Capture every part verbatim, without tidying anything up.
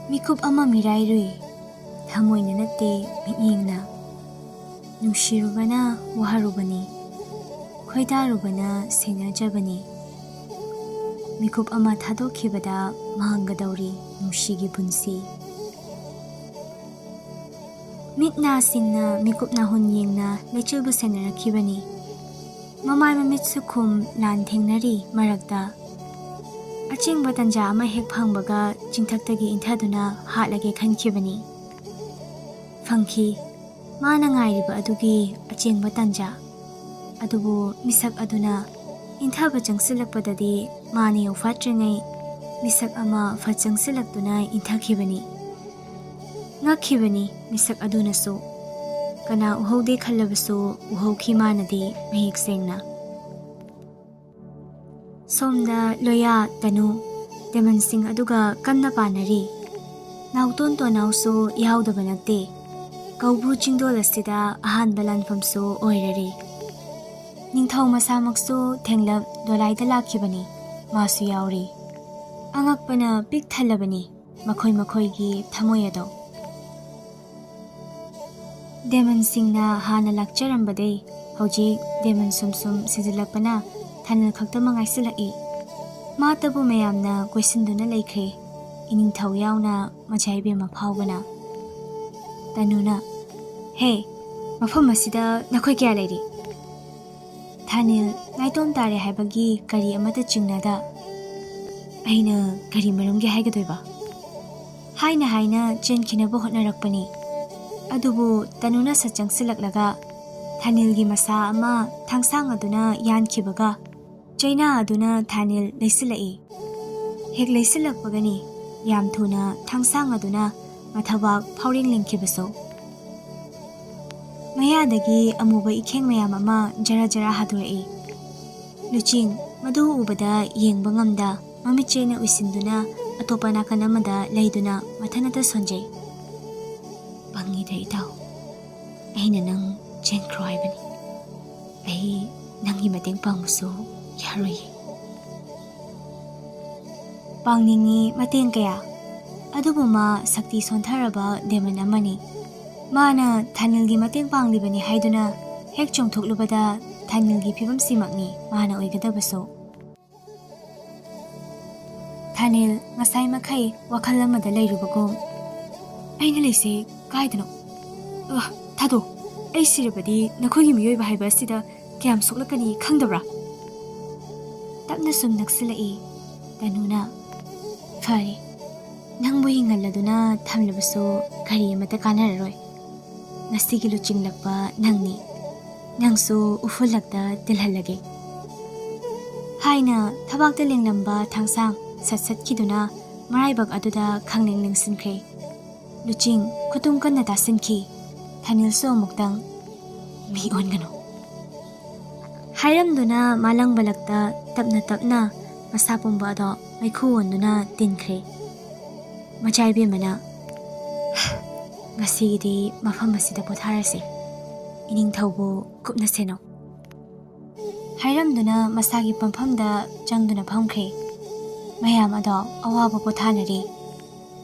ꯃꯤꯀꯨꯞ ꯑꯃ ꯃꯤꯔꯥꯏꯔꯨꯏ, ꯊꯃꯣꯏꯅ ꯅꯠꯇꯦ ꯃꯤꯠꯌꯦꯡꯅ꯫ ꯅꯨꯡꯁꯤꯔꯨꯕꯅ ꯋꯥꯍꯔꯨꯕꯅꯤ, ꯈꯣꯏꯗꯥꯔꯨꯕꯅ ꯁꯦꯟꯅꯖꯕꯅꯤ꯫ ꯃꯤꯀꯨꯞ ꯑꯃ ꯊꯥꯗꯣꯛꯈꯤꯕꯗ ꯃꯥꯡꯒꯗꯧꯔꯤ ꯅꯨꯡꯁꯤꯒꯤ ꯄꯨꯟꯁꯤ꯫ ꯃꯤꯠ ꯅꯥ ꯁꯤꯡꯅ ꯃꯤꯀꯨꯞ ꯅꯥꯍꯨꯟ ꯌꯦꯡꯅ ꯂꯩꯆꯤꯜꯕꯨ ꯁꯦꯟꯅꯔꯛꯈꯤꯕꯅꯤ꯫ ꯃꯃꯥꯏ ꯃꯃꯤꯠꯁꯨ ꯈꯨꯝ ꯂꯥꯟ ꯊꯦꯡꯅꯔꯤ ꯃꯔꯛꯇ꯫ ꯑꯆꯦꯡꯕ ꯇꯟꯖꯥ ꯑꯃ ꯍꯦꯛ ꯐꯪꯕꯒ ꯆꯤꯡꯊꯛꯇꯒꯤ ꯏꯟꯊꯗꯨꯅ ꯍꯥꯠꯂꯒꯦ ꯈꯟꯈꯤꯕꯅꯤ꯫ ꯐꯪꯈꯤ꯫ ꯃꯥꯅ ꯉꯥꯏꯔꯤꯕ ꯑꯗꯨꯒꯤ ꯑꯆꯦꯡꯕ ꯇꯟꯖꯥ꯫ ꯑꯗꯨꯕꯨ ꯃꯤꯁꯛ ꯑꯗꯨꯅ ꯏꯟꯊꯕ ꯆꯪꯁꯤꯜꯂꯛꯄꯗꯗꯤ ꯃꯥꯅ ꯌꯧꯐꯥꯠꯇ꯭ꯔꯤꯉꯩ ꯃꯤꯁꯛ ꯑꯃ ꯐꯠ ꯆꯪꯁꯤꯜꯂꯛꯇꯨꯅ ꯏꯟꯊꯈꯤꯕꯅꯤ꯫ ꯉꯛꯈꯤꯕꯅꯤ ꯃꯤꯁꯛ ꯑꯗꯨꯅꯁꯨ꯫ ꯀꯅꯥ ꯎꯍꯧꯗꯦ ꯈꯜꯂꯕꯁꯨ ꯎꯍꯧꯈꯤ ꯃꯥꯅꯗꯤ ꯃꯌꯦꯛ ꯁꯦꯡꯅ꯫ ꯁꯣꯝꯗ ꯂꯣꯌꯥ, ꯇꯅꯨ, ꯗꯦꯃꯟꯁꯤꯡ ꯑꯗꯨꯒ ꯀꯟꯅ ꯄꯥꯅꯔꯤ꯫ ꯅꯥꯎꯇꯣꯟ ꯇꯣꯅꯥꯎꯁꯨ ꯌꯥꯎꯗꯕ ꯅꯠꯇꯦ꯫ ꯀꯧꯕ꯭ꯔꯨ ꯆꯤꯡꯗꯣꯜ ꯑꯁꯤꯗ ꯑꯍꯥꯟꯕ ꯂꯥꯟꯐꯝꯁꯨ ꯑꯣꯏꯔꯔꯤ꯫ ꯅꯤꯡꯊꯧ ꯃꯁꯥꯃꯛꯁꯨ ꯊꯦꯡꯂꯞ ꯗꯣꯂꯥꯏꯗ ꯂꯥꯛꯈꯤꯕꯅꯤ꯫ ꯃꯥꯁꯨ ꯌꯥꯎꯔꯤ꯫ ꯑꯉꯛꯄꯅ ꯄꯤꯛ ꯊꯜꯂꯕꯅꯤ ꯃꯈꯣꯏ ꯃꯈꯣꯏꯒꯤ ꯊꯃꯣꯏ ꯑꯗꯣ꯫ ꯗꯦꯃꯟꯁꯤꯡꯅ ꯍꯥꯟꯅ ꯂꯥꯛꯆꯔꯝꯕꯗꯩ ꯍꯧꯖꯤꯛ ꯗꯦꯃꯟ ꯁꯨꯝ ꯁꯨꯝ ꯁꯤꯖꯤꯜꯂꯛꯄꯅ ꯊꯥꯅꯤꯜ ꯈꯛꯇꯃꯛ ꯉꯥꯏꯁꯤꯜꯂꯛꯏ꯫ ꯃꯥꯇꯕꯨ ꯃꯌꯥꯝꯅ ꯀꯣꯏꯁꯤꯟꯗꯨꯅ ꯂꯩꯈ꯭ꯔꯦ, ꯏꯅꯤꯡꯊꯧ ꯌꯥꯎꯅ ꯃꯖꯥ ꯏꯕꯦꯝꯃ ꯐꯥꯎꯕꯅ꯫ ꯇꯅꯨꯅ, "ꯍꯦ, ꯃꯐꯝ ꯑꯁꯤꯗ ꯅꯈꯣꯏ ꯀꯌꯥ ꯂꯩꯔꯤ?" ꯊꯥꯅꯤꯜ ꯅꯥꯏꯇꯣꯝ ꯇꯥꯔꯦ ꯍꯥꯏꯕꯒꯤ ꯀꯔꯤ ꯑꯃꯠꯇ ꯆꯤꯡꯅꯗ, "ꯑꯩꯅ ꯀꯔꯤ ꯃꯔꯝꯒꯤ ꯍꯥꯏꯒꯗꯣꯏꯕ?" ꯍꯥꯏꯅ ꯍꯥꯏꯅ ꯆꯦꯟꯈꯤꯅꯕ ꯍꯣꯠꯅꯔꯛꯄꯅꯤ꯫ ꯑꯗꯨꯕꯨ ꯇꯅꯨꯅ ꯁꯠ ꯆꯪꯁꯤꯜꯂꯛꯂꯒ ꯊꯥꯅꯤꯜꯒꯤ ꯃꯁꯥ ꯑꯃ ꯊꯥꯡꯁꯥꯡ ꯑꯗꯨꯅ ꯌꯥꯟꯈꯤꯕꯒ ꯆꯩꯅꯥ ꯑꯗꯨꯅ ꯊꯥꯅꯤꯜ ꯂꯩꯁꯤꯜꯂꯛꯏ꯫ ꯍꯦꯛ ꯂꯩꯁꯤꯜꯂꯛꯄꯒꯅꯤ ꯌꯥꯝ ꯊꯨꯅ ꯊꯥꯡꯁꯥꯡ ꯑꯗꯨꯅ ꯃꯊꯕꯥꯛ ꯐꯥꯎꯔꯦꯡ ꯂꯦꯡꯈꯤꯕꯁꯨ꯫ ꯃꯌꯥꯗꯒꯤ ꯑꯃꯨꯕ ꯏꯈꯦꯡ ꯃꯌꯥꯝ ꯑꯃ ꯖꯔ ꯖꯔ ꯍꯥꯗꯣꯔꯛꯏ꯫ ꯂꯨꯆꯤꯡ ꯃꯗꯨ ꯎꯕꯗ ꯌꯦꯡꯕ ꯉꯝꯗ ꯃꯃꯤꯠ ꯆꯦꯅ ꯎꯏꯁꯤꯟꯗꯨꯅ ꯑꯇꯣꯞꯄ ꯅꯥꯀꯟ ꯑꯃꯗ ꯂꯩꯗꯨꯅ ꯃꯊꯟꯇ ꯁꯣꯟꯖꯩ꯫ "ꯄꯪꯉꯤꯗ ꯏꯇꯥꯎ, ꯑꯩꯅ ꯅꯪ ꯆꯦꯟꯈ꯭ꯔꯣ ꯍꯥꯏꯕꯅꯤ꯫ ꯑꯩ ꯅꯪꯒꯤ ꯃꯇꯦꯡ ꯄꯥꯡꯕꯁꯨ ꯌꯥꯔꯣꯏꯌꯦ꯫" ꯄꯥꯡꯅꯤꯡꯉꯤ ꯃꯇꯦꯡ ꯀꯌꯥ꯫ ꯑꯗꯨꯕꯨ ꯃꯥ ꯁꯛꯇꯤ ꯁꯣꯟꯊꯔꯕ ꯗꯦꯃꯟ ꯑꯃꯅꯤ꯫ ꯃꯥꯅ ꯊꯥꯅꯤꯜꯒꯤ ꯃꯇꯦꯡ ꯄꯥꯡꯂꯤꯕꯅꯤ ꯍꯥꯏꯗꯨꯅ ꯍꯦꯛ ꯆꯣꯡꯊꯣꯛꯂꯨꯕꯗ ꯊꯥꯅꯤꯜꯒꯤ ꯐꯤꯕꯝꯁꯤꯃꯛꯅꯤ ꯃꯥꯅ ꯑꯣꯏꯒꯗꯕꯁꯨ꯫ ꯊꯥꯅꯤꯜ ꯉꯁꯥꯏ ꯃꯈꯩ ꯋꯥꯈꯜ ꯑꯃꯗ ꯂꯩꯔꯨꯕꯒꯨꯝ, "ꯑꯩꯅ ꯂꯩꯁꯦ ꯀꯥꯏꯗꯅꯣ? ꯑ, ꯊꯥꯗꯣꯛ, ꯑꯩ ꯁꯤꯔꯕꯗꯤ ꯅꯈꯣꯏꯒꯤ ꯃꯤꯑꯣꯏꯕ ꯍꯥꯏꯕ ꯑꯁꯤꯗ ꯀꯌꯥꯝ ꯁꯣꯛꯂꯛꯀꯅꯤ ꯈꯪꯗꯕ꯭ꯔꯥ?" ꯇꯞꯅ ꯁꯨꯝ ꯅꯛꯁꯤꯜꯂꯛꯏ ꯇꯅꯨꯅ꯫ "ꯐꯔꯦ, ꯅꯪꯕꯨ ꯍꯤꯡꯍꯜꯂꯗꯨꯅ ꯊꯝꯂꯕꯁꯨ ꯀꯔꯤ ꯑꯃꯠꯇ ꯀꯥꯟꯅꯔꯔꯣꯏ꯫ ꯉꯁꯤꯒꯤ ꯂꯨꯆꯤꯡꯂꯛꯄ ꯅꯪꯅꯤ꯫ ꯅꯪꯁꯨ ꯎꯐꯨꯜꯂꯛꯇ ꯇꯤꯜꯍꯜꯂꯒꯦ꯫" ꯍꯥꯏꯅ ꯊꯕꯥꯛꯇ ꯂꯦꯡꯂꯝꯕ ꯊꯥꯡꯁꯥꯡ ꯁꯠ ꯁꯠꯈꯤꯗꯨꯅ ꯃꯔꯥꯏꯕꯛ ꯑꯗꯨꯗ ꯈꯪꯂꯦꯡ ꯂꯦꯡꯁꯤꯟꯈ꯭ꯔꯦ꯫ ꯂꯨꯆꯤꯡ ꯈꯨꯇꯨꯝ ꯀꯟꯅ ꯇꯥꯁꯤꯟꯈꯤ꯫ ꯊꯥꯅꯤꯜꯁꯨ ꯑꯃꯨꯛꯇꯪ ꯃꯤ ꯑꯣꯟꯒꯅꯨ ꯍꯥꯏꯔꯝꯗꯨꯅ ꯃꯥꯂꯪꯕꯂꯛꯇ ꯇꯞꯅ ꯇꯞꯅ ꯃꯁꯥ ꯄꯨꯝꯕ ꯑꯗꯣ ꯃꯩꯈꯨ ꯑꯣꯟꯗꯨꯅ ꯇꯤꯟꯈ꯭ꯔꯦ꯫ ꯃꯆꯥ ꯏꯕꯦꯝꯃꯅ, "ꯉꯁꯤꯒꯤꯗꯤ ꯃꯐꯝ ꯑꯁꯤꯗ ꯄꯣꯊꯥꯔꯁꯤ꯫ ꯏꯅꯤꯡꯊꯧꯕꯨ ꯀꯨꯞꯅ ꯁꯦꯟꯅꯧ" ꯍꯥꯏꯔꯝꯗꯨꯅ ꯃꯁꯥꯒꯤ ꯄꯝꯐꯝꯗ ꯆꯪꯗꯨꯅ ꯐꯝꯈ꯭ꯔꯦ꯫ ꯃꯌꯥꯝ ꯑꯗꯣ ꯑꯋꯥꯕ ꯄꯣꯊꯥꯅꯔꯤ꯫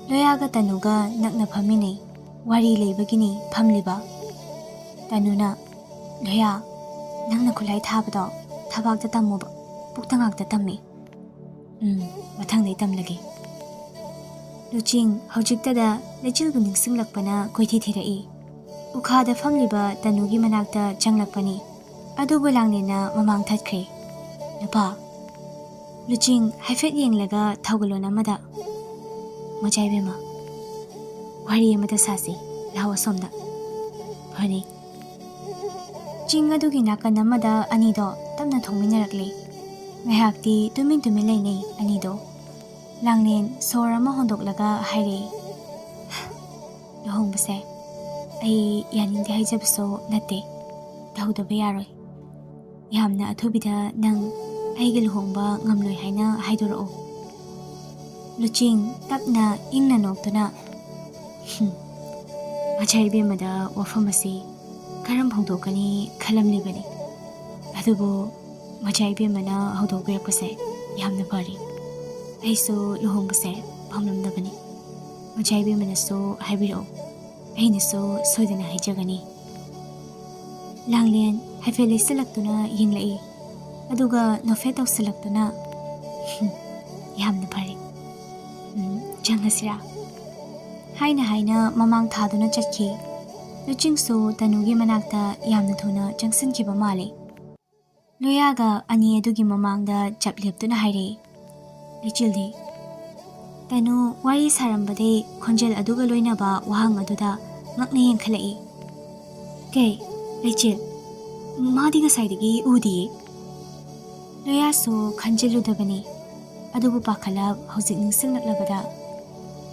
ꯂꯣꯌꯥꯒ ꯇꯅꯨꯒ ꯅꯛꯅ ꯐꯝꯃꯤꯟꯅꯩ꯫ ꯋꯥꯔꯤ ꯂꯩꯕꯒꯤꯅꯤ ꯐꯝꯂꯤꯕ꯫ ꯇꯅꯨꯅ, "ꯂꯣꯌꯥ, ꯅꯪꯅ ꯈꯨꯠꯂꯥꯏ ꯊꯥꯕꯗꯣ ꯊꯕꯥꯛꯇ ꯇꯝꯃꯣꯕ, ꯄꯨꯛꯇ ꯉꯥꯛꯇ ꯇꯝꯃꯤ꯫" "ꯎꯝ, ꯃꯊꯪꯗꯩ ꯇꯝꯂꯒꯦ꯫" ꯂꯨꯆꯤꯡ ꯍꯧꯖꯤꯛꯇꯗ ꯂꯩꯆꯤꯜꯕꯨ ꯅꯤꯡꯁꯤꯡꯂꯛꯄꯅ ꯀꯣꯏꯊꯤ ꯊꯤꯔꯛꯏ꯫ ꯎꯈꯥꯗ ꯐꯝꯂꯤꯕ ꯇꯅꯨꯒꯤ ꯃꯅꯥꯛꯇ ꯆꯪꯂꯛꯄꯅꯤ꯫ ꯑꯗꯨꯕꯨ ꯂꯥꯡꯂꯦꯟꯅ ꯃꯃꯥꯡ ꯊꯠꯈ꯭ꯔꯦ꯫ "ꯅꯨꯄꯥ꯫" ꯂꯨꯆꯤꯡ ꯍꯥꯏꯐꯦꯠ ꯌꯦꯡꯂꯒ ꯊꯧꯒꯜꯂꯣꯟ ꯑꯃꯗ, "ꯃꯆꯥ ꯏꯕꯦꯝꯃ, ꯋꯥꯔꯤ ꯑꯃꯇ ꯁꯥꯁꯤ, ꯂꯥꯛꯑꯣ ꯑꯁꯣꯝꯗ꯫" "ꯐꯅꯤ꯫" ꯆꯤꯡ ꯑꯗꯨꯒꯤ ꯅꯥꯀꯟ ꯑꯃꯗ ꯑꯅꯤꯗꯣ ꯇꯞꯅ ꯊꯣꯡꯃꯤꯟꯅꯔꯛꯂꯦ꯫ ꯉꯥꯏꯍꯥꯛꯇꯤ ꯇꯨꯃꯤꯟ ꯇꯨꯃꯤꯟ ꯂꯩꯅꯩ ꯑꯅꯤꯗꯣ꯫ ꯂꯥꯡꯂꯦꯟ ꯁꯣꯔ ꯑꯃ ꯍꯣꯟꯗꯣꯛꯂꯒ ꯍꯥꯏꯔꯛꯏ, "ꯂꯨꯍꯣꯡꯕꯁꯦ ꯑꯩ ꯌꯥꯅꯤꯡꯗꯦ ꯍꯥꯏꯖꯕꯁꯨ ꯅꯠꯇꯦ, ꯇꯧꯗꯕ ꯌꯥꯔꯣꯏ꯫ ꯌꯥꯝꯅ ꯑꯊꯨꯕꯤꯗ ꯅꯪ ꯑꯩꯒ ꯂꯨꯍꯣꯡꯕ ꯉꯝꯂꯣꯏ ꯍꯥꯏꯅ ꯍꯥꯏꯗꯣꯔꯛꯎ꯫" ꯂꯨꯆꯤꯡ ꯇꯞꯅ ꯏꯪꯅ ꯅꯣꯛꯇꯨꯅ, "ꯍꯨꯝ, ꯃꯆꯥ ꯏꯕꯦꯝꯃꯗ ꯋꯥꯐꯝ ꯑꯁꯤ ꯀꯔꯝ ꯍꯧꯗꯣꯛꯀꯅꯤ ꯈꯜꯂꯝꯂꯤꯕꯅꯤ꯫ ꯑꯗꯨꯕꯨ ꯃꯆꯥ ꯏꯕꯦꯝꯃꯅ ꯍꯧꯗꯣꯛꯄꯤꯔꯛꯄꯁꯦ ꯌꯥꯝꯅ ꯐꯔꯤ꯫ ꯑꯩꯁꯨ ꯂꯨꯍꯣꯡꯕꯁꯦ ꯄꯥꯝꯂꯝꯗꯕꯅꯤ꯫" ꯑꯣꯖꯥ ꯏꯕꯦꯝꯃꯅꯁꯨ ꯍꯥꯏꯕꯤꯔꯛꯎ, ꯑꯩꯅꯁꯨ ꯁꯣꯏꯗꯅ ꯍꯥꯏꯖꯒꯅꯤ꯫ ꯂꯥꯡꯂꯦꯟ ꯍꯥꯏꯐꯦꯠ ꯂꯩꯁꯤꯜꯂꯛꯇꯨꯅ ꯌꯦꯡꯂꯛꯏ, ꯑꯗꯨꯒ ꯅꯣꯛꯐꯦꯠ ꯇꯧꯁꯤꯜꯂꯛꯇꯨꯅ, "ꯌꯥꯝꯅ ꯐꯔꯦ꯫ ꯎꯝ, ꯆꯪꯉꯁꯤꯔꯥ?" ꯍꯥꯏꯅ ꯍꯥꯏꯅ ꯃꯃꯥꯡ ꯊꯥꯗꯨꯅ ꯆꯠꯈꯤ꯫ ꯂꯨꯆꯤꯡꯁꯨ ꯇꯅꯨꯒꯤ ꯃꯅꯥꯛꯇ ꯌꯥꯝꯅ ꯊꯨꯅ ꯆꯪꯁꯤꯟꯈꯤꯕ ꯃꯥꯜꯂꯦ꯫ ꯂꯣꯌꯥꯒ ꯑꯅꯤ ꯑꯗꯨꯒꯤ ꯃꯃꯥꯡꯗ ꯆꯞ ꯂꯦꯞꯇꯨꯅ ꯍꯥꯏꯔꯛꯏ꯫ ꯂꯩꯆꯤꯜꯗꯤ꯫ ꯇꯅꯨ ꯋꯥꯔꯤ ꯁꯥꯔꯝꯕꯗꯩ ꯈꯣꯟꯖꯦꯜ ꯑꯗꯨꯒ ꯂꯣꯏꯅꯕ ꯋꯥꯍꯪ ꯑꯗꯨꯗ ꯉꯛꯅ ꯌꯦꯡꯈꯠꯂꯛꯏ꯫ "ꯀꯩ, ꯂꯩꯆꯤꯜ? ꯃꯥꯗꯤ ꯉꯁꯥꯏꯗꯒꯤ ꯎꯗꯤꯌꯦ?" ꯂꯣꯌꯥꯁꯨ ꯈꯟꯖꯤꯜꯂꯨꯗꯕꯅꯤ, ꯑꯗꯨꯕꯨ ꯄꯥꯈꯠꯂꯞ ꯍꯧꯖꯤꯛ ꯅꯤꯡꯁꯤꯡꯂꯛꯂꯕꯗ,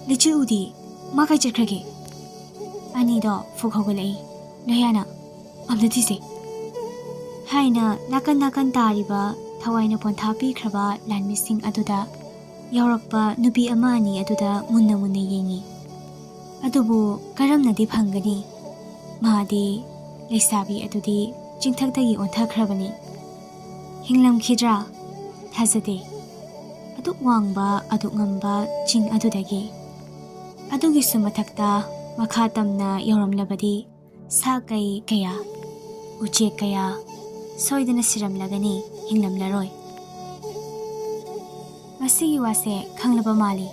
"ꯂꯩꯆꯤꯜ ꯎꯗꯤꯌꯦ, ꯃꯥ ꯀꯥꯏ ꯆꯠꯈ꯭ꯔꯒꯦ?" ꯑꯅꯤꯗꯣ ꯐꯨꯛ ꯍꯧꯒꯠꯂꯛꯏ꯫ ꯂꯣꯌꯥꯅ, "ꯑꯝꯇ ꯊꯤꯁꯦ" ꯍꯥꯏꯅ ꯅꯥꯀꯟ ꯅꯥꯀꯟ ꯇꯥꯔꯤꯕ ꯊꯋꯥꯏꯅ ꯄꯣꯟꯊꯥ ꯄꯤꯈ꯭ꯔꯕ ꯂꯥꯟꯃꯤꯁꯤꯡ ꯑꯗꯨꯗ ꯌꯥꯎꯔꯛꯄ ꯅꯨꯄꯤ ꯑꯃ ꯑꯅꯤ ꯑꯗꯨꯗ ꯃꯨꯟꯅ ꯃꯨꯟꯅ ꯌꯦꯡꯉꯤ꯫ ꯑꯗꯨꯕꯨ ꯀꯔꯝꯅꯗꯤ ꯐꯪꯒꯅꯤ? ꯃꯥꯗꯤ, ꯂꯩꯁꯥꯕꯤ ꯑꯗꯨꯗꯤ ꯆꯤꯡꯊꯛꯇꯒꯤ ꯑꯣꯟꯊꯈ꯭ꯔꯕꯅꯤ꯫ ꯍꯤꯡꯂꯝꯈꯤꯗ꯭ꯔꯥ? ꯊꯥꯖꯗꯦ꯫ ꯑꯗꯨꯛ ꯋꯥꯡꯕ, ꯑꯗꯨꯛ ꯉꯝꯕ ꯆꯤꯡ ꯑꯗꯨꯗꯒꯤ꯫ ꯑꯗꯨꯒꯤꯁꯨ ꯃꯊꯛꯇ ꯃꯈꯥ ꯇꯝꯅ ꯌꯧꯔꯝꯂꯕꯗꯤ ꯁꯥ ꯀꯩ ꯀꯌꯥ, ꯎꯆꯦꯛ ꯀꯌꯥ ꯁꯣꯏꯗꯅ ꯁꯤꯔꯝꯂꯒꯅꯤ, ꯍꯤꯡꯂꯝꯂꯔꯣꯏ꯫ ꯃꯁꯤꯒꯤ ꯋꯥꯁꯦ ꯈꯪꯂꯕ ꯃꯥꯜꯂꯤ꯫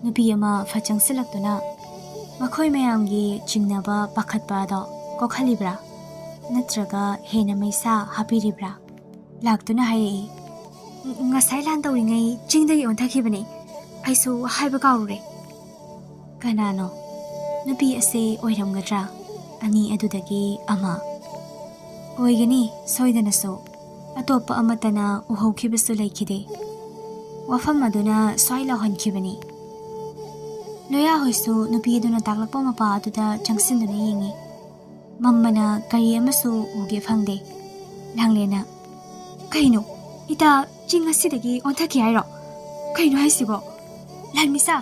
ꯅꯨꯄꯤ ꯑꯃ ꯐꯠ ꯆꯪꯁꯤꯜꯂꯛꯇꯨꯅ ꯃꯈꯣꯏ ꯃꯌꯥꯝꯒꯤ ꯆꯤꯡꯅꯕ ꯄꯥꯈꯠꯄ ꯑꯗꯣ ꯀꯣꯛꯍꯜꯂꯤꯕ꯭ꯔꯥ? ꯅꯠꯇ꯭ꯔꯒ ꯍꯦꯟꯅ ꯃꯩꯁꯥ ꯍꯥꯞꯄꯤꯔꯤꯕ꯭ꯔꯥ? ꯂꯥꯛꯇꯨꯅ ꯍꯥꯏꯔꯛꯏ, "ꯉ-, ꯉꯁꯥꯏ ꯂꯥꯟ ꯇꯧꯔꯤꯉꯩ ꯆꯤꯡꯗꯒꯤ ꯑꯣꯟꯊꯈꯤꯕꯅꯤ꯫ ꯑꯩꯁꯨ ꯍꯥꯏꯕ ꯀꯥꯎꯔꯨꯔꯦ"꯫ ꯀꯅꯥꯅꯣ? ꯅꯨꯄꯤ ꯑꯁꯦ ꯑꯣꯏꯔꯝꯒꯗ꯭ꯔꯥ? ꯑꯅꯤ ꯑꯗꯨꯗꯒꯤ ꯑꯃ꯫ ꯑꯣꯏꯒꯅꯤ, ꯁꯣꯏꯗꯅꯁꯨ꯫ ꯑꯇꯣꯞꯄ ꯑꯃꯠꯇꯅ ꯎꯍꯧꯈꯤꯕꯁꯨ ꯂꯩꯈꯤꯗꯦ꯫ ꯋꯥꯐꯝ ꯑꯗꯨꯅ ꯁ꯭ꯋꯥꯏ ꯂꯥꯎꯍꯟꯈꯤꯕꯅꯤ꯫ ꯂꯣꯌꯥ ꯍꯣꯏꯁꯨ ꯅꯨꯄꯤ ꯑꯗꯨꯅ ꯇꯥꯛꯂꯛꯄ ꯃꯄꯥ ꯑꯗꯨꯗ ꯆꯪꯁꯤꯟꯗꯨꯅ ꯌꯦꯡꯉꯤ꯫ ꯃꯝꯃꯅ ꯀꯔꯤ ꯑꯃꯁꯨ ꯎꯒꯦ ꯐꯪꯗꯦ꯫ ꯂꯥꯡꯂꯦꯟꯅ, "ꯀꯩꯅꯣ? ꯏꯇꯥ, ꯆꯤꯡ ꯑꯁꯤꯗꯒꯤ ꯑꯣꯟꯊꯈꯤ ꯍꯥꯏꯔꯣ? ꯀꯩꯅꯣ ꯍꯥꯏꯁꯤꯕꯣ? ꯂꯥꯟꯃꯤꯁꯥ,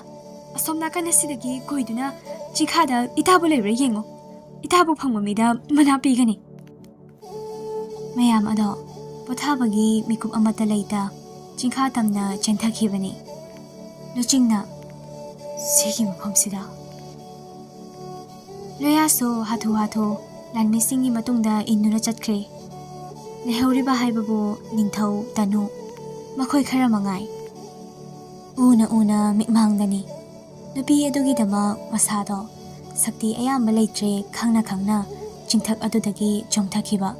ꯑꯁꯣꯝ ꯅꯥꯀꯟ ꯑꯁꯤꯗꯒꯤ ꯀꯣꯏꯗꯨꯅ ꯆꯤꯡꯈꯥꯗ ꯏꯇꯥꯕꯨ ꯂꯩꯕ꯭ꯔꯥ ꯌꯦꯡꯉꯣ꯫ ꯏꯇꯥꯕꯨ ꯐꯪꯕ ꯃꯤꯗ ꯃꯅꯥ ꯄꯤꯒꯅꯤ"꯫ ꯃꯌꯥꯝ ꯑꯗꯣ ꯄꯣꯊꯥꯕꯒꯤ ꯃꯤꯀꯨꯞ ꯑꯃꯠꯇ ꯂꯩꯇ ꯆꯤꯡꯈꯥ ꯇꯝꯅ ꯆꯦꯟꯊꯈꯤꯕꯅꯤ꯫ ꯂꯨꯆꯤꯡꯅ, ꯁꯤꯒꯤ ꯃꯐꯝꯁꯤꯗ꯫ ꯂꯣꯌꯥꯁꯨ ꯍꯥꯊꯨ ꯍꯥꯊꯨ ꯂꯥꯟꯃꯤꯁꯤꯡꯒꯤ ꯃꯇꯨꯡꯗ ꯏꯟꯗꯨꯅ ꯆꯠꯈ꯭ꯔꯦ꯫ ꯂꯩꯍꯧꯔꯤꯕ ꯍꯥꯏꯕꯕꯨ ꯅꯤꯡꯊꯧ ꯇꯅꯨ, ꯃꯈꯣꯏ ꯈꯔ ꯃꯉꯥꯏ꯫ ꯎꯅ ꯎꯅ ꯃꯤꯠꯃꯥꯡꯗꯅꯤ꯫ ꯅꯨꯄꯤ ꯑꯗꯨꯒꯤꯗꯃꯛ ꯃꯁꯥꯗꯣ ꯁꯛꯇꯤ ꯑꯌꯥꯝꯕ ꯂꯩꯇ꯭ꯔꯦ ꯈꯪꯅ ꯈꯪꯅ ꯆꯤꯡꯊꯛ ꯑꯗꯨꯗꯒꯤ ꯆꯣꯡꯊꯈꯤꯕ꯫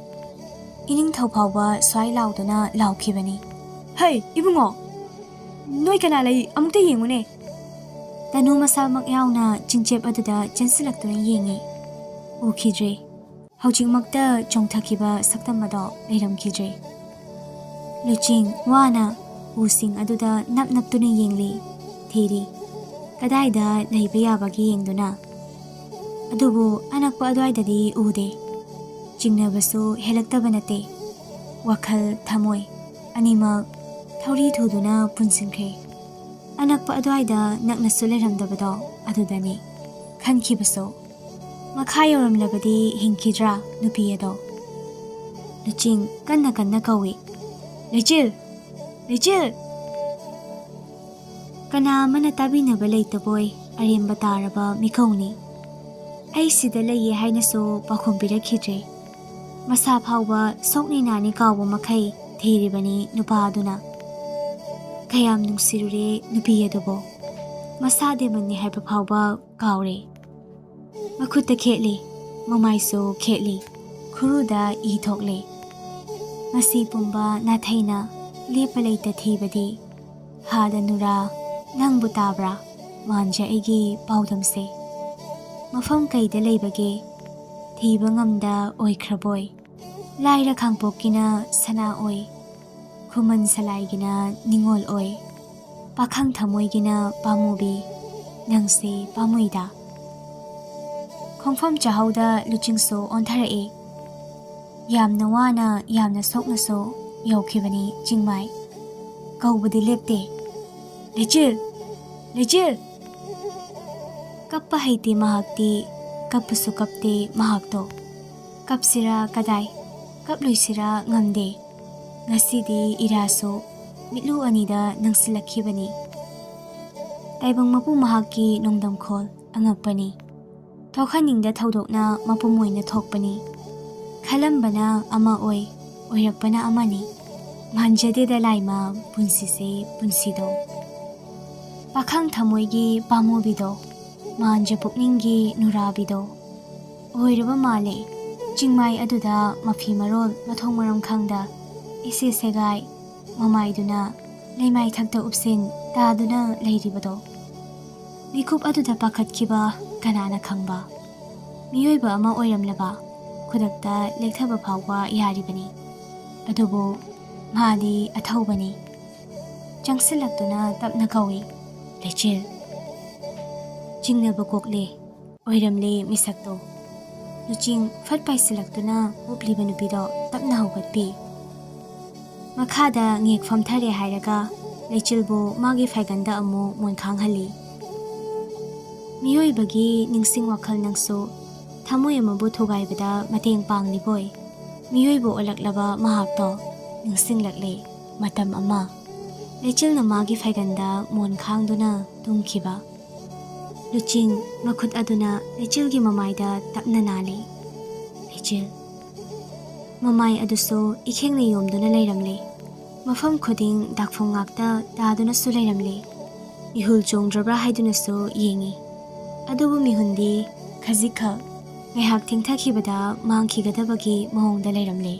ꯏꯅꯤꯡꯊꯧ ꯐꯥꯎꯕ ꯁ꯭ꯋꯥꯏ ꯂꯥꯎꯗꯨꯅ ꯂꯥꯎꯈꯤꯕꯅꯤ꯫ "ꯍꯩ, ꯏꯕꯨꯡꯉꯣ! ꯅꯣꯏ ꯀꯅꯥ ꯂꯩ? ꯑꯃꯨꯛꯇ ꯌꯦꯡꯉꯨꯅꯦ!" ꯇꯅꯨ ꯃꯁꯥꯃꯛ ꯌꯥꯎꯅ ꯆꯤꯡꯆꯦꯞ ꯑꯗꯨꯗ ꯆꯦꯟꯁꯤꯜꯂꯛꯇꯨꯅ ꯌꯦꯡꯉꯤ꯫ ꯎꯈꯤꯗ꯭ꯔꯦ꯫ ꯍꯧꯖꯤꯛꯃꯛꯇ ꯆꯣꯡꯊꯈꯤꯕ ꯁꯛꯇꯝ ꯑꯗꯣ ꯂꯩꯔꯝꯈꯤꯗ꯭ꯔꯦ꯫ ꯂꯨꯆꯤꯡ ꯋꯥꯅ ꯎꯁꯤꯡ ꯑꯗꯨꯗ ꯅꯞ ꯅꯞꯇꯨꯅ ꯌꯦꯡꯂꯤ, ꯊꯤꯔꯤ꯫ ꯀꯗꯥꯏꯗ ꯂꯩꯕ ꯌꯥꯕꯒꯦ ꯌꯦꯡꯗꯨꯅ꯫ ꯑꯗꯨꯕꯨ ꯑꯅꯛꯄ ꯑꯗꯨꯋꯥꯏꯗꯗꯤ ꯎꯗꯦ꯫ ꯆꯤꯡꯅꯕꯁꯨ ꯍꯦꯜꯂꯛꯇꯕ ꯅꯠꯇꯦ꯫ ꯋꯥꯈꯜ, ꯊꯃꯣꯏ ꯑꯅꯤꯃꯛ ꯊꯧꯔꯤ ꯊꯨꯗꯨꯅ ꯄꯨꯟꯁꯤꯟꯈ꯭ꯔꯦ꯫ ꯑꯅꯛꯄ ꯑꯗꯨꯋꯥꯏꯗ ꯅꯛꯅꯁꯨ ꯂꯩꯔꯝꯗꯕꯗꯣ ꯑꯗꯨꯗꯅꯤ ꯈꯟꯈꯤꯕꯁꯨ꯫ ꯃꯈꯥ ꯌꯧꯔꯝꯂꯕꯗꯤ ꯍꯤꯡꯈꯤꯗ꯭ꯔꯥ ꯅꯨꯄꯤ ꯑꯗꯣ? ꯂꯨꯆꯤꯡ ꯀꯟꯅ ꯀꯟꯅ ꯀꯧꯏ, "ꯂꯩꯆꯤꯜ! ꯂꯩꯆꯤꯜ!" ꯀꯅꯥ ꯑꯃꯅ ꯇꯥꯕꯤꯅꯕ ꯂꯩꯇꯕꯣꯏ ꯑꯔꯦꯝꯕ ꯇꯥꯔꯕ ꯃꯤꯀꯧꯅꯤ꯫ ꯑꯩ ꯁꯤꯗ ꯂꯩꯌꯦ ꯍꯥꯏꯅꯁꯨ ꯄꯥꯎꯈꯨꯝ ꯄꯤꯔꯛꯈꯤꯗ꯭ꯔꯦ꯫ ꯃꯁꯥ ꯐꯥꯎꯕ ꯁꯣꯛꯅꯤ ꯅꯥꯅꯤ ꯀꯥꯎꯕ ꯃꯈꯩ ꯊꯤꯔꯤꯕꯅꯤ ꯅꯨꯄꯥ ꯑꯗꯨꯅ꯫ ꯀꯌꯥꯝ ꯅꯨꯡꯁꯤꯔꯨꯔꯦ ꯅꯨꯄꯤ ꯑꯗꯨꯕꯨ꯫ ꯃꯁꯥ ꯗꯦꯃꯟꯅꯤ ꯍꯥꯏꯕ ꯐꯥꯎꯕ ꯀꯥꯎꯔꯦ꯫ ꯃꯈꯨꯠꯇ ꯈꯦꯠꯂꯤ, ꯃꯃꯥꯏꯁꯨ ꯈꯦꯠꯂꯤ, ꯈꯨꯔꯨꯗ ꯏ ꯊꯣꯛꯂꯤ꯫ ꯉꯁꯤ ꯄꯨꯝꯕ ꯅꯥꯊꯩꯅ ꯂꯦꯞꯄ ꯂꯩꯇ ꯊꯤꯕꯗꯤ꯫ ꯍꯥꯗ ꯅꯨꯔꯥ, ꯅꯪꯕꯨ ꯇꯥꯕ꯭ꯔꯥ? ꯃꯥꯟꯖ ꯑꯩꯒꯤ ꯄꯥꯎꯗꯝꯁꯦ꯫ ꯃꯐꯝ ꯀꯩꯗ ꯂꯩꯕꯒꯦ? ꯊꯤꯕ ꯉꯝꯗ ꯑꯣꯏꯈ꯭ꯔꯕꯣꯏ꯫ ꯂꯥꯏꯔ ꯈꯥꯡꯄꯣꯛꯀꯤꯅ ꯁꯅꯥ ꯑꯣꯏ, ꯈꯨꯃꯟ ꯁꯂꯥꯏꯒꯤꯅ ꯅꯤꯉꯣꯜ ꯑꯣꯏ, ꯄꯥꯈꯪ ꯊꯃꯣꯏꯒꯤꯅ ꯄꯥꯝꯃꯨꯕꯤ, ꯅꯪꯁꯦ ꯄꯥꯝꯃꯨꯏꯗ꯫ ꯈꯣꯡꯐꯝ ꯆꯥꯍꯧꯗ ꯂꯨꯆꯤꯡꯁꯨ ꯑꯣꯟꯊꯔꯛꯏ꯫ ꯌꯥꯝꯅ ꯋꯥꯅ, ꯌꯥꯝꯅ ꯁꯣꯛꯅꯁꯨ ꯌꯧꯈꯤꯕꯅꯤ ꯆꯤꯡꯃꯥꯏ꯫ ꯀꯧꯕꯗꯤ ꯂꯦꯞꯇꯦ꯫ "ꯂꯩꯆꯤꯜ! ꯂꯩꯆꯤꯜ!" ꯀꯞꯄ ꯍꯩꯇꯦ ꯃꯍꯥꯛꯇꯤ, ꯀꯞꯄꯁꯨ ꯀꯞꯇꯦ ꯃꯍꯥꯛꯇꯣ꯫ ꯀꯞꯁꯤꯔꯥ ꯀꯗꯥꯏ, ꯀꯞꯂꯣꯏꯁꯤꯔꯥ ꯉꯝꯗꯦ꯫ ꯉꯁꯤꯗꯤ ꯏꯔꯥꯁꯨ ꯃꯤꯠꯂꯨ ꯑꯅꯤꯗ ꯅꯪꯁꯤꯜꯂꯛꯈꯤꯕꯅꯤ꯫ ꯇꯥꯏꯕꯪ ꯃꯄꯨ ꯃꯍꯥꯛꯀꯤ ꯅꯣꯡꯗꯝꯈꯣꯜ ꯑꯉꯛꯄꯅꯤ꯫ ꯊꯣꯛꯍꯟꯅꯤꯡꯗ ꯊꯧꯗꯣꯛꯅ ꯃꯄꯨꯝ ꯑꯣꯏꯅ ꯊꯣꯛꯄꯅꯤ꯫ ꯈꯜꯂꯝꯕꯅ ꯑꯃ ꯑꯣꯏ, ꯑꯣꯏꯔꯛꯄꯅ ꯑꯃꯅꯤ꯫ ꯃꯥꯟꯖꯗꯦꯗ ꯂꯥꯏꯃ ꯄꯨꯟꯁꯤꯁꯦ ꯄꯨꯟꯁꯤꯗꯣ꯫ ꯄꯥꯈꯪ ꯊꯃꯣꯏꯒꯤ ꯄꯥꯝꯃꯨꯕꯤꯗꯣ, ꯃꯥꯟꯖ ꯄꯨꯛꯅꯤꯡꯒꯤ ꯅꯨꯔꯥꯕꯤꯗꯣ꯫ ꯑꯣꯏꯔꯕ ꯃꯥꯜꯂꯦ ꯆꯤꯡꯃꯥꯏ ꯑꯗꯨꯗ ꯃꯐꯤ ꯃꯔꯣꯜ ꯃꯊꯣꯡ ꯃꯔꯝ ꯈꯪꯗ ꯏꯁꯦ ꯁꯦꯒꯥꯏ ꯃꯃꯥꯏꯗꯨꯅ ꯂꯩꯃꯥꯏ ꯊꯛꯇ ꯎꯞꯁꯤꯟ ꯇꯥꯗꯨꯅ ꯂꯩꯔꯤꯕꯗꯣ꯫ ꯃꯤꯀꯨꯞ ꯑꯗꯨꯗ ꯄꯥꯈꯠꯈꯤꯕ ꯀꯅꯥꯅ ꯈꯪꯕ? ꯃꯤꯑꯣꯏꯕ ꯑꯃ ꯑꯣꯏꯔꯝꯂꯕ ꯈꯨꯗꯛꯇ ꯂꯦꯛꯊꯕ ꯐꯥꯎꯕ ꯌꯥꯔꯤꯕꯅꯤ꯫ ꯑꯗꯨꯕꯨ ꯃꯥꯗꯤ ꯑꯊꯧꯕꯅꯤ꯫ ꯆꯪꯁꯤꯜꯂꯛꯇꯨꯅ ꯇꯞꯅ ꯀꯧꯏ, "ꯂꯩꯆꯤꯜ!" ꯆꯤꯡꯅꯕ ꯀꯣꯛꯂꯦ꯫ ꯑꯣꯏꯔꯝꯂꯦ ꯃꯤꯁꯛꯇꯣ꯫ ꯂꯨꯆꯤꯡ ꯐꯠ ꯄꯥꯏꯁꯤꯜꯂꯛꯇꯨꯅ ꯎꯞꯂꯤꯕ ꯅꯨꯄꯤꯗꯣ ꯇꯞꯅ ꯍꯧꯒꯠꯄꯤ꯫ ꯃꯈꯥꯗ ꯉꯦꯛ ꯐꯝꯊꯔꯦ ꯍꯥꯏꯔꯒ ꯂꯩꯆꯤꯜꯕꯨ ꯃꯥꯒꯤ ꯐꯥꯏꯒꯟꯗ ꯑꯃꯨꯛ ꯃꯣꯟꯈꯥꯡꯍꯜꯂꯤ꯫ ꯃꯤꯑꯣꯏꯕꯒꯤ ꯅꯤꯡꯁꯤꯡ ꯋꯥꯈꯜ ꯅꯪꯁꯨ ꯊꯃꯣꯏ ꯑꯃꯕꯨ ꯊꯨꯒꯥꯏꯕꯗ ꯃꯇꯦꯡ ꯄꯥꯡꯂꯤꯕꯣꯏ꯫ ꯃꯤꯑꯣꯏꯕ ꯑꯣꯜꯂꯛꯂꯕ ꯃꯍꯥꯛꯇꯣ ꯅꯤꯡꯁꯤꯡꯂꯛꯂꯦ ꯃꯇꯝ ꯑꯃ꯫ ꯂꯩꯆꯤꯜꯅ ꯃꯥꯒꯤ ꯐꯥꯏꯒꯟꯗ ꯃꯣꯟ ꯈꯥꯡꯗꯨꯅ ꯇꯨꯝꯈꯤꯕ꯫ ꯂꯨꯆꯤꯡ ꯃꯈꯨꯠ ꯑꯗꯨꯅ ꯂꯩꯆꯤꯜꯒꯤ ꯃꯃꯥꯏꯗ ꯇꯞꯅ ꯅꯥꯜꯂꯤ꯫ ꯂꯩꯆꯤꯜ꯫ ꯃꯃꯥꯏ ꯑꯗꯨꯁꯨ ꯏꯈꯦꯡꯅ ꯌꯣꯝꯗꯨꯅ ꯂꯩꯔꯝꯂꯦ꯫ ꯃꯐꯝ ꯈꯨꯗꯤꯡ ꯗꯥꯛꯐꯝ ꯉꯥꯛꯇ ꯇꯥꯗꯨꯅꯁꯨ ꯂꯩꯔꯝꯂꯦ꯫ ꯏꯍꯨꯜ ꯆꯣꯡꯗ꯭ꯔꯕ꯭ꯔꯥ ꯍꯥꯏꯗꯨꯅꯁꯨ ꯌꯦꯡꯏ꯫ ꯑꯗꯨꯕꯨ ꯃꯤꯍꯨꯟꯗꯤ ꯈꯖꯤꯛꯈꯛ ꯉꯥꯏꯍꯥꯛ ꯊꯦꯡꯊꯈꯤꯕꯗ ꯃꯥꯡꯈꯤꯒꯗꯕꯒꯤ ꯃꯑꯣꯡꯗ ꯂꯩꯔꯝꯂꯦ꯫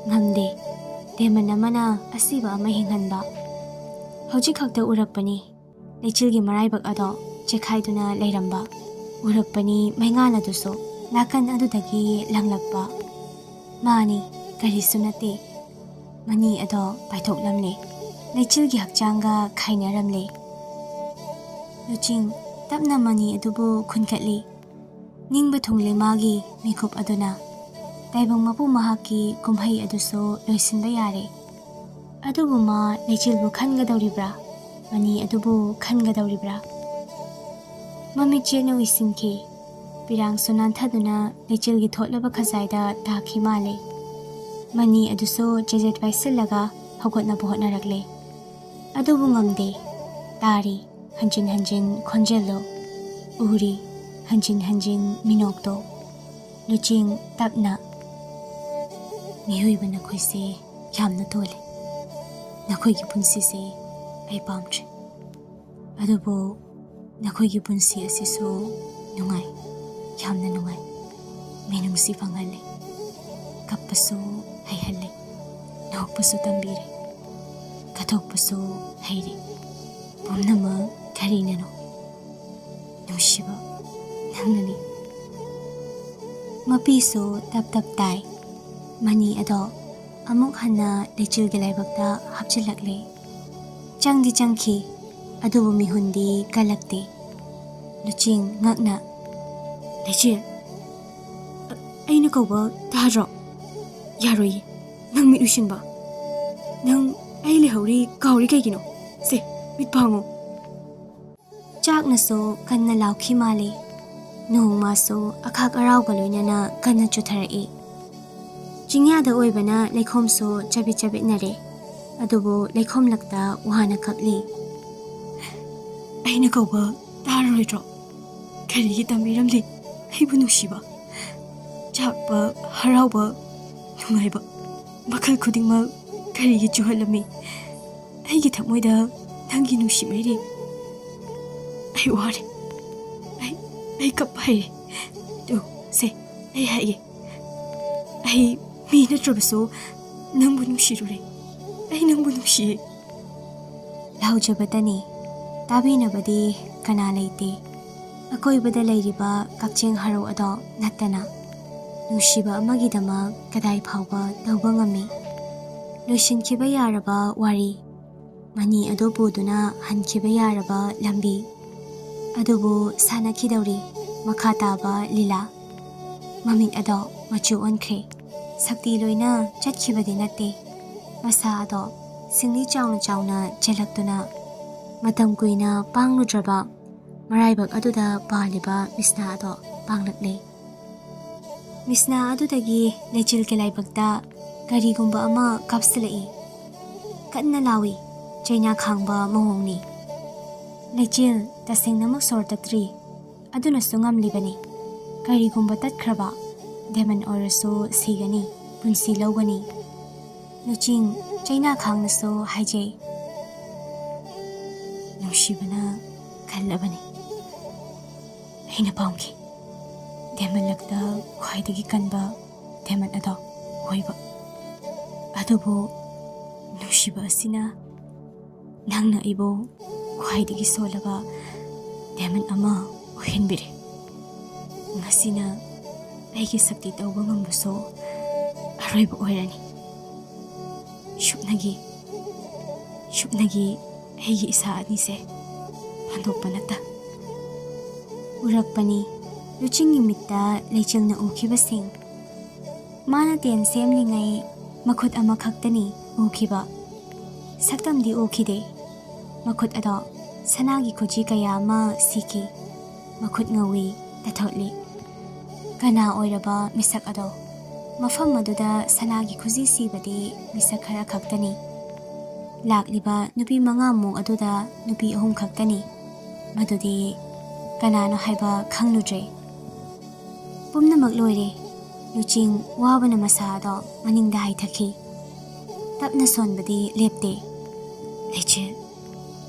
ꯉꯝꯗꯦ꯫ ꯗꯦꯃꯟ ꯑꯃꯅ ꯑꯁꯤꯕ ꯑꯃ ꯍꯤꯡꯍꯟꯕ꯫ ꯍꯧꯖꯤꯛ ꯈꯛꯇ ꯎꯔꯛꯄꯅꯤ꯫ ꯂꯩꯆꯤꯜꯒꯤ ꯃꯔꯥꯏꯕꯛ ꯑꯗꯣ ꯆꯦꯛꯈꯥꯏꯗꯨꯅ ꯂꯩꯔꯝꯕ꯫ ꯎꯔꯛꯄꯅꯤ ꯃꯩꯉꯥꯜ ꯑꯗꯨꯁꯨ ꯅꯥꯀꯟ ꯑꯗꯨꯗꯒꯤ ꯂꯪꯂꯛꯄ꯫ ꯃꯥꯅꯤ, ꯀꯔꯤꯁꯨ ꯅꯠꯇꯦ꯫ ꯃꯅꯤ ꯑꯗꯣ ꯄꯥꯏꯊꯣꯛꯂꯝꯂꯦ꯫ ꯂꯩꯆꯤꯜꯒꯤ ꯍꯛꯆꯥꯡꯒ ꯈꯥꯏꯅꯔꯝꯂꯦ꯫ ꯂꯨꯆꯤꯡ ꯇꯞꯅ ꯃꯅꯤ ꯑꯗꯨꯕꯨ ꯈꯨꯟꯒꯠꯂꯤ꯫ ꯅꯤꯡꯕ ꯊꯨꯡꯂꯦ ꯃꯥꯒꯤ ꯃꯤꯀꯨꯞ ꯑꯗꯨꯅ꯫ ꯇꯥꯏꯕꯪ ꯃꯄꯨ ꯃꯍꯥꯛꯀꯤ ꯀꯨꯝꯍꯩ ꯑꯗꯨꯁꯨ ꯂꯣꯏꯁꯤꯟꯕ ꯌꯥꯔꯦ꯫ ꯑꯗꯨꯕꯨ ꯃꯥ ꯂꯩꯆꯤꯜꯕꯨ ꯈꯟꯒꯗꯧꯔꯤꯕ꯭ꯔꯥ? ꯃꯅꯤ ꯑꯗꯨꯕꯨ ꯈꯟꯒꯗꯧꯔꯤꯕ꯭ꯔꯥ? ꯃꯃꯤꯠ ꯆꯦꯠꯅ ꯎꯏꯁꯤꯟꯈꯤ꯫ ꯄꯤꯔꯥꯡꯁꯨ ꯅꯥꯟꯊꯗꯨꯅ ꯂꯩꯆꯤꯜꯒꯤ ꯊꯣꯠꯂꯕ ꯈꯖꯥꯏꯗ ꯇꯥꯈꯤ ꯃꯥꯜꯂꯦ꯫ ꯃꯅꯤ ꯑꯗꯨꯁꯨ ꯆꯦꯖꯦꯠ ꯄꯥꯏꯁꯤꯜꯂꯒ ꯍꯧꯒꯠꯅꯕ ꯍꯣꯠꯅꯔꯛꯂꯦ꯫ ꯑꯗꯨꯕꯨ ꯉꯝꯗꯦ꯫ ꯇꯥꯔꯤ꯫ ꯍꯟꯖꯤꯟ ꯍꯟꯖꯤꯟ ꯈꯣꯟꯖꯦꯜꯗꯣ ꯎꯔꯤ, ꯍꯟꯖꯤꯟ ꯍꯟꯖꯤꯟ ꯃꯤꯅꯣꯛꯇꯣ꯫ ꯂꯨꯆꯤꯡ ꯇꯞꯅ, "ꯃꯤꯑꯣꯏꯕ ꯅꯈꯣꯏꯁꯦ ꯌꯥꯝꯅ ꯇꯣꯜꯂꯤ꯫ ꯅꯈꯣꯏꯒꯤ ꯄꯨꯟꯁꯤꯁꯦ ꯑꯩ ꯄꯥꯝꯗ꯭ꯔꯦ꯫ ꯑꯗꯨꯕꯨ ꯅꯈꯣꯏꯒꯤ ꯄꯨꯟꯁꯤ ꯑꯁꯤꯁꯨ ꯅꯨꯡꯉꯥꯏ, ꯌꯥꯝꯅ ꯅꯨꯡꯉꯥꯏ꯫ ꯃꯤꯅꯨꯡꯁꯤ ꯐꯪꯍꯜꯂꯦ, ꯀꯞꯄꯁꯨ ꯍꯩꯍꯜꯂꯦ, ꯅꯣꯛꯄꯁꯨ ꯇꯝꯕꯤꯔꯦ, ꯀꯠꯊꯣꯛꯄꯁꯨ ꯍꯩꯔꯦ꯫ ꯄꯨꯝꯅꯃꯛ ꯀꯔꯤꯅꯅꯣ? ꯅꯨꯡꯁꯤꯕ, ꯅꯪꯅꯅꯤ꯫" ꯃꯄꯤꯁꯨ ꯇꯞ ꯇꯞ ꯇꯥꯏ꯫ ꯃꯅꯤ ꯑꯗꯣ ꯑꯃꯨꯛ ꯍꯟꯅ ꯂꯩꯆꯤꯜꯒꯤ ꯂꯥꯏꯕꯛꯇ ꯍꯥꯞꯆꯤꯜꯂꯛꯂꯦ꯫ ꯆꯪꯗꯤ ꯆꯪꯈꯤ, ꯑꯗꯨꯕꯨ ꯃꯤꯍꯨꯟꯗꯤ ꯀꯜꯂꯛꯇꯦ꯫ ꯂꯨꯆꯤꯡ ꯉꯛꯅ, "ꯂꯩꯆꯤꯜ, ꯑ-, ꯑꯩꯅ ꯀꯧꯕ ꯇꯥꯗ꯭ꯔꯣ? ꯌꯥꯔꯣꯏꯌꯦ, ꯅꯪ ꯃꯤꯠ ꯎꯏꯁꯤꯟꯕ꯫ ꯅꯪ ꯑꯩ ꯂꯩꯍꯧꯔꯤ ꯀꯥꯎꯔꯤ ꯀꯩꯒꯤꯅꯣ? ꯁꯦ, ꯃꯤꯠ ꯄꯥꯡꯉꯨ꯫" ꯆꯥꯛꯅꯁꯨ ꯀꯟꯅ ꯂꯥꯎꯈꯤ ꯃꯥꯜꯂꯤ꯫ ꯅꯣꯡꯃꯁꯨ ꯑꯈꯥꯛ ꯑꯔꯥꯎꯒ ꯂꯣꯏꯅꯅ ꯀꯟꯅ ꯆꯨꯊꯔꯛꯏ꯫ ꯆꯤꯡꯌꯥꯗ ꯑꯣꯏꯕꯅ ꯂꯩꯈꯣꯝꯁꯨ ꯆꯕꯤꯠ ꯆꯕꯤꯠꯅꯔꯦ꯫ ꯑꯗꯨꯕꯨ ꯂꯩꯈꯣꯝꯂꯛꯇ ꯋꯥꯅ ꯀꯞꯂꯤ꯫ "ꯑꯩꯅ ꯀꯧꯕ ꯇꯥꯔꯔꯣꯏꯗ꯭ꯔꯣ? ꯀꯔꯤꯒꯤ ꯇꯝꯕꯤꯔꯝꯗꯦ ꯑꯩꯕꯨ ꯅꯨꯡꯁꯤꯕ? ꯆꯥꯛꯄ, ꯍꯔꯥꯎꯕ, ꯅꯨꯡꯉꯥꯏꯕ, ꯃꯈꯜ ꯈꯨꯗꯤꯡꯃꯛ ꯀꯔꯤꯒꯤ ꯆꯨꯍꯜꯂꯝꯃꯤ? ꯑꯩꯒꯤ ꯊꯃꯣꯏꯗ ꯅꯪꯒꯤ ꯅꯨꯡꯁꯤ ꯃꯩꯔꯤ꯫ ꯑꯩ ꯋꯥꯔꯦ꯫ ꯑꯩ, ꯑꯩ ꯀꯞꯄ ꯍꯩꯔꯦ꯫ ꯇꯨ, ꯁꯦ, ꯑꯩ ꯍꯥꯏꯒꯦ꯫ ꯑꯩ ꯃꯤ ꯅꯠꯇ꯭ꯔꯕꯁꯨ ꯅꯪꯕꯨ ꯅꯨꯡꯁꯤꯔꯨꯔꯦ꯫ ꯑꯩ ꯅꯪꯕꯨ ꯅꯨꯡꯁꯤꯌꯦ꯫" ꯂꯥꯎꯖꯕꯇꯅꯤ, ꯇꯥꯕꯤꯅꯕꯗꯤ ꯀꯅꯥ ꯂꯩꯇꯦ꯫ ꯑꯀꯣꯏꯕꯗ ꯂꯩꯔꯤꯕ ꯀꯛꯆꯦꯡ ꯍꯔꯥꯎ ꯑꯗꯣ ꯅꯠꯇꯅ ꯅꯨꯡꯁꯤꯕ ꯑꯃꯒꯤꯗꯃꯛ ꯀꯗꯥꯏ ꯐꯥꯎꯕ ꯇꯧꯕ ꯉꯝꯃꯤ? ꯂꯣꯏꯁꯤꯟꯈꯤꯕ ꯌꯥꯔꯕ ꯋꯥꯔꯤ, ꯃꯅꯤ ꯑꯗꯨ ꯄꯨꯗꯨꯅ ꯍꯟꯈꯤꯕ ꯌꯥꯔꯕ ꯂꯝꯕꯤ꯫ ꯑꯗꯨꯕꯨ ꯁꯥꯟꯅꯈꯤꯗꯧꯔꯤ ꯃꯈꯥ ꯇꯥꯕ ꯂꯤꯂꯥ꯫ ꯃꯃꯤꯠ ꯑꯗꯣ ꯃꯆꯨ ꯑꯣꯟꯈ꯭ꯔꯦ꯫ ꯁꯛꯇꯤ ꯂꯣꯏꯅ ꯆꯠꯈꯤꯕꯗꯤ ꯅꯠꯇꯦ꯫ ꯃꯁꯥ ꯑꯗꯣ ꯁꯤꯡꯂꯤ ꯆꯥꯎꯅ ꯆꯥꯎꯅ ꯆꯦꯜꯂꯛꯇꯨꯅ ꯃꯇꯝ ꯀꯨꯏꯅ ꯄꯥꯡꯂꯨꯗ꯭ꯔꯕ ꯃꯔꯥꯏꯕꯛ ꯑꯗꯨꯗ ꯄꯥꯜꯂꯤꯕ ꯃꯤꯁꯅꯥ ꯑꯗꯣ ꯄꯥꯡꯂꯛꯂꯦ꯫ ꯃꯤꯁꯅꯥ ꯑꯗꯨꯗꯒꯤ ꯂꯩꯆꯤꯜꯒꯤ ꯂꯥꯏꯕꯛꯇ ꯀꯔꯤꯒꯨꯝꯕ ꯑꯃ ꯀꯥꯞꯁꯤꯜꯂꯛꯏ꯫ ꯀꯟꯅ ꯂꯥꯎꯏ, ꯆꯩꯅꯥ ꯈꯥꯡꯕ ꯃꯑꯣꯡꯅꯤ꯫ ꯂꯩꯆꯤꯜ, ꯇꯁꯦꯡꯅꯃꯛ ꯁꯣꯔ ꯇꯠꯇ꯭ꯔꯤ꯫ ꯑꯗꯨꯅꯁꯨ ꯉꯝꯂꯤꯕꯅꯤ꯫ ꯀꯔꯤꯒꯨꯝꯕ ꯇꯠꯈ꯭ꯔꯕ, ꯗꯦꯃꯟ ꯑꯣꯏꯔꯁꯨ ꯁꯤꯒꯅꯤ, ꯄꯨꯟꯁꯤ ꯂꯧꯒꯅꯤ꯫ ꯂꯨꯆꯤꯡ, ꯆꯩꯅꯥ ꯈꯥꯡꯅꯁꯨ ꯍꯥꯏꯖꯩ꯫ ꯅꯨꯡꯁꯤꯕꯅ ꯈꯜꯂꯕꯅꯤ꯫ ꯑꯩꯅ ꯄꯥꯝꯈꯤ꯫ ꯗꯦꯃꯟ ꯂꯛꯇ ꯈ꯭ꯋꯥꯏꯗꯒꯤ ꯀꯟꯕ ꯗꯦꯃꯟ ꯑꯗꯣ ꯑꯣꯏꯕ꯫ ꯑꯗꯨꯕꯨ ꯅꯨꯡꯁꯤꯕ ꯑꯁꯤꯅ ꯅꯪꯅ ꯑꯩꯕꯨ ꯈ꯭ꯋꯥꯏꯗꯒꯤ ꯁꯣꯜꯂꯕ ꯗꯦꯃꯟ ꯑꯃ ꯑꯣꯏꯍꯟꯕꯤꯔꯦ꯫ ꯃꯁꯤꯅ ꯑꯩꯒꯤ ꯁꯛꯇꯤ ꯇꯧꯕ ꯉꯝꯕꯁꯨ ꯑꯔꯣꯏꯕ ꯑꯣꯏꯔꯅꯤ꯫ ꯁꯨꯞꯅꯒꯤ, ꯁꯨꯞꯅꯒꯤ ꯑꯩꯒꯤ ꯏꯁꯥ ꯑꯅꯤꯁꯦ ꯐꯟꯗꯣꯛꯄ ꯅꯠꯇ꯫ ꯎꯔꯛꯄꯅꯤ꯫ ꯂꯨꯆꯤꯡꯒꯤ ꯃꯤꯠꯇ ꯂꯩꯆꯤꯜꯅ ꯎꯈꯤꯕꯁꯤꯡ꯫ ꯃꯥꯅ ꯇꯦꯟ ꯁꯦꯝꯂꯤꯉꯩ ꯃꯈꯨꯠ ꯑꯃꯈꯛꯇꯅꯤ ꯎꯈꯤꯕ꯫ ꯁꯛꯇꯝꯗꯤ ꯎꯈꯤꯗꯦ꯫ ꯃꯈꯨꯠ ꯑꯗꯣ ꯁꯅꯥꯒꯤ ꯈꯨꯖꯤ ꯀꯌꯥ ꯑꯃ ꯁꯤꯈꯤ꯫ ꯃꯈꯨꯠ ꯉꯧꯏ, ꯇꯊꯣꯠꯂꯤ꯫ ꯀꯅꯥ ꯑꯣꯏꯔꯕ ꯃꯤꯁꯛ ꯑꯗꯣ? ꯃꯐꯝ ꯑꯗꯨꯗ ꯁꯅꯥꯒꯤ ꯈꯨꯖꯤ ꯁꯤꯕꯗꯤ ꯃꯤꯁꯛ ꯈꯔ ꯈꯛꯇꯅꯤ꯫ ꯂꯥꯛꯂꯤꯕ ꯅꯨꯄꯤ ꯃꯉꯥꯃꯨꯛ ꯑꯗꯨꯗ ꯅꯨꯄꯤ ꯑꯍꯨꯝ ꯈꯛꯇꯅꯤ꯫ ꯃꯗꯨꯗꯤ ꯀꯅꯥꯅꯣ ꯍꯥꯏꯕ ꯈꯪꯂꯨꯗ꯭ꯔꯦ꯫ ꯄꯨꯝꯅꯃꯛ ꯂꯣꯏꯔꯦ꯫ ꯂꯨꯆꯤꯡ ꯋꯥꯕꯅ ꯃꯁꯥ ꯑꯗꯣ ꯃꯅꯤꯡꯗ ꯍꯥꯏꯊꯈꯤ꯫ ꯇꯞꯅ ꯁꯣꯟꯕꯗꯤ ꯂꯦꯞꯇꯦ꯫ ꯂꯩꯆꯤꯜ꯫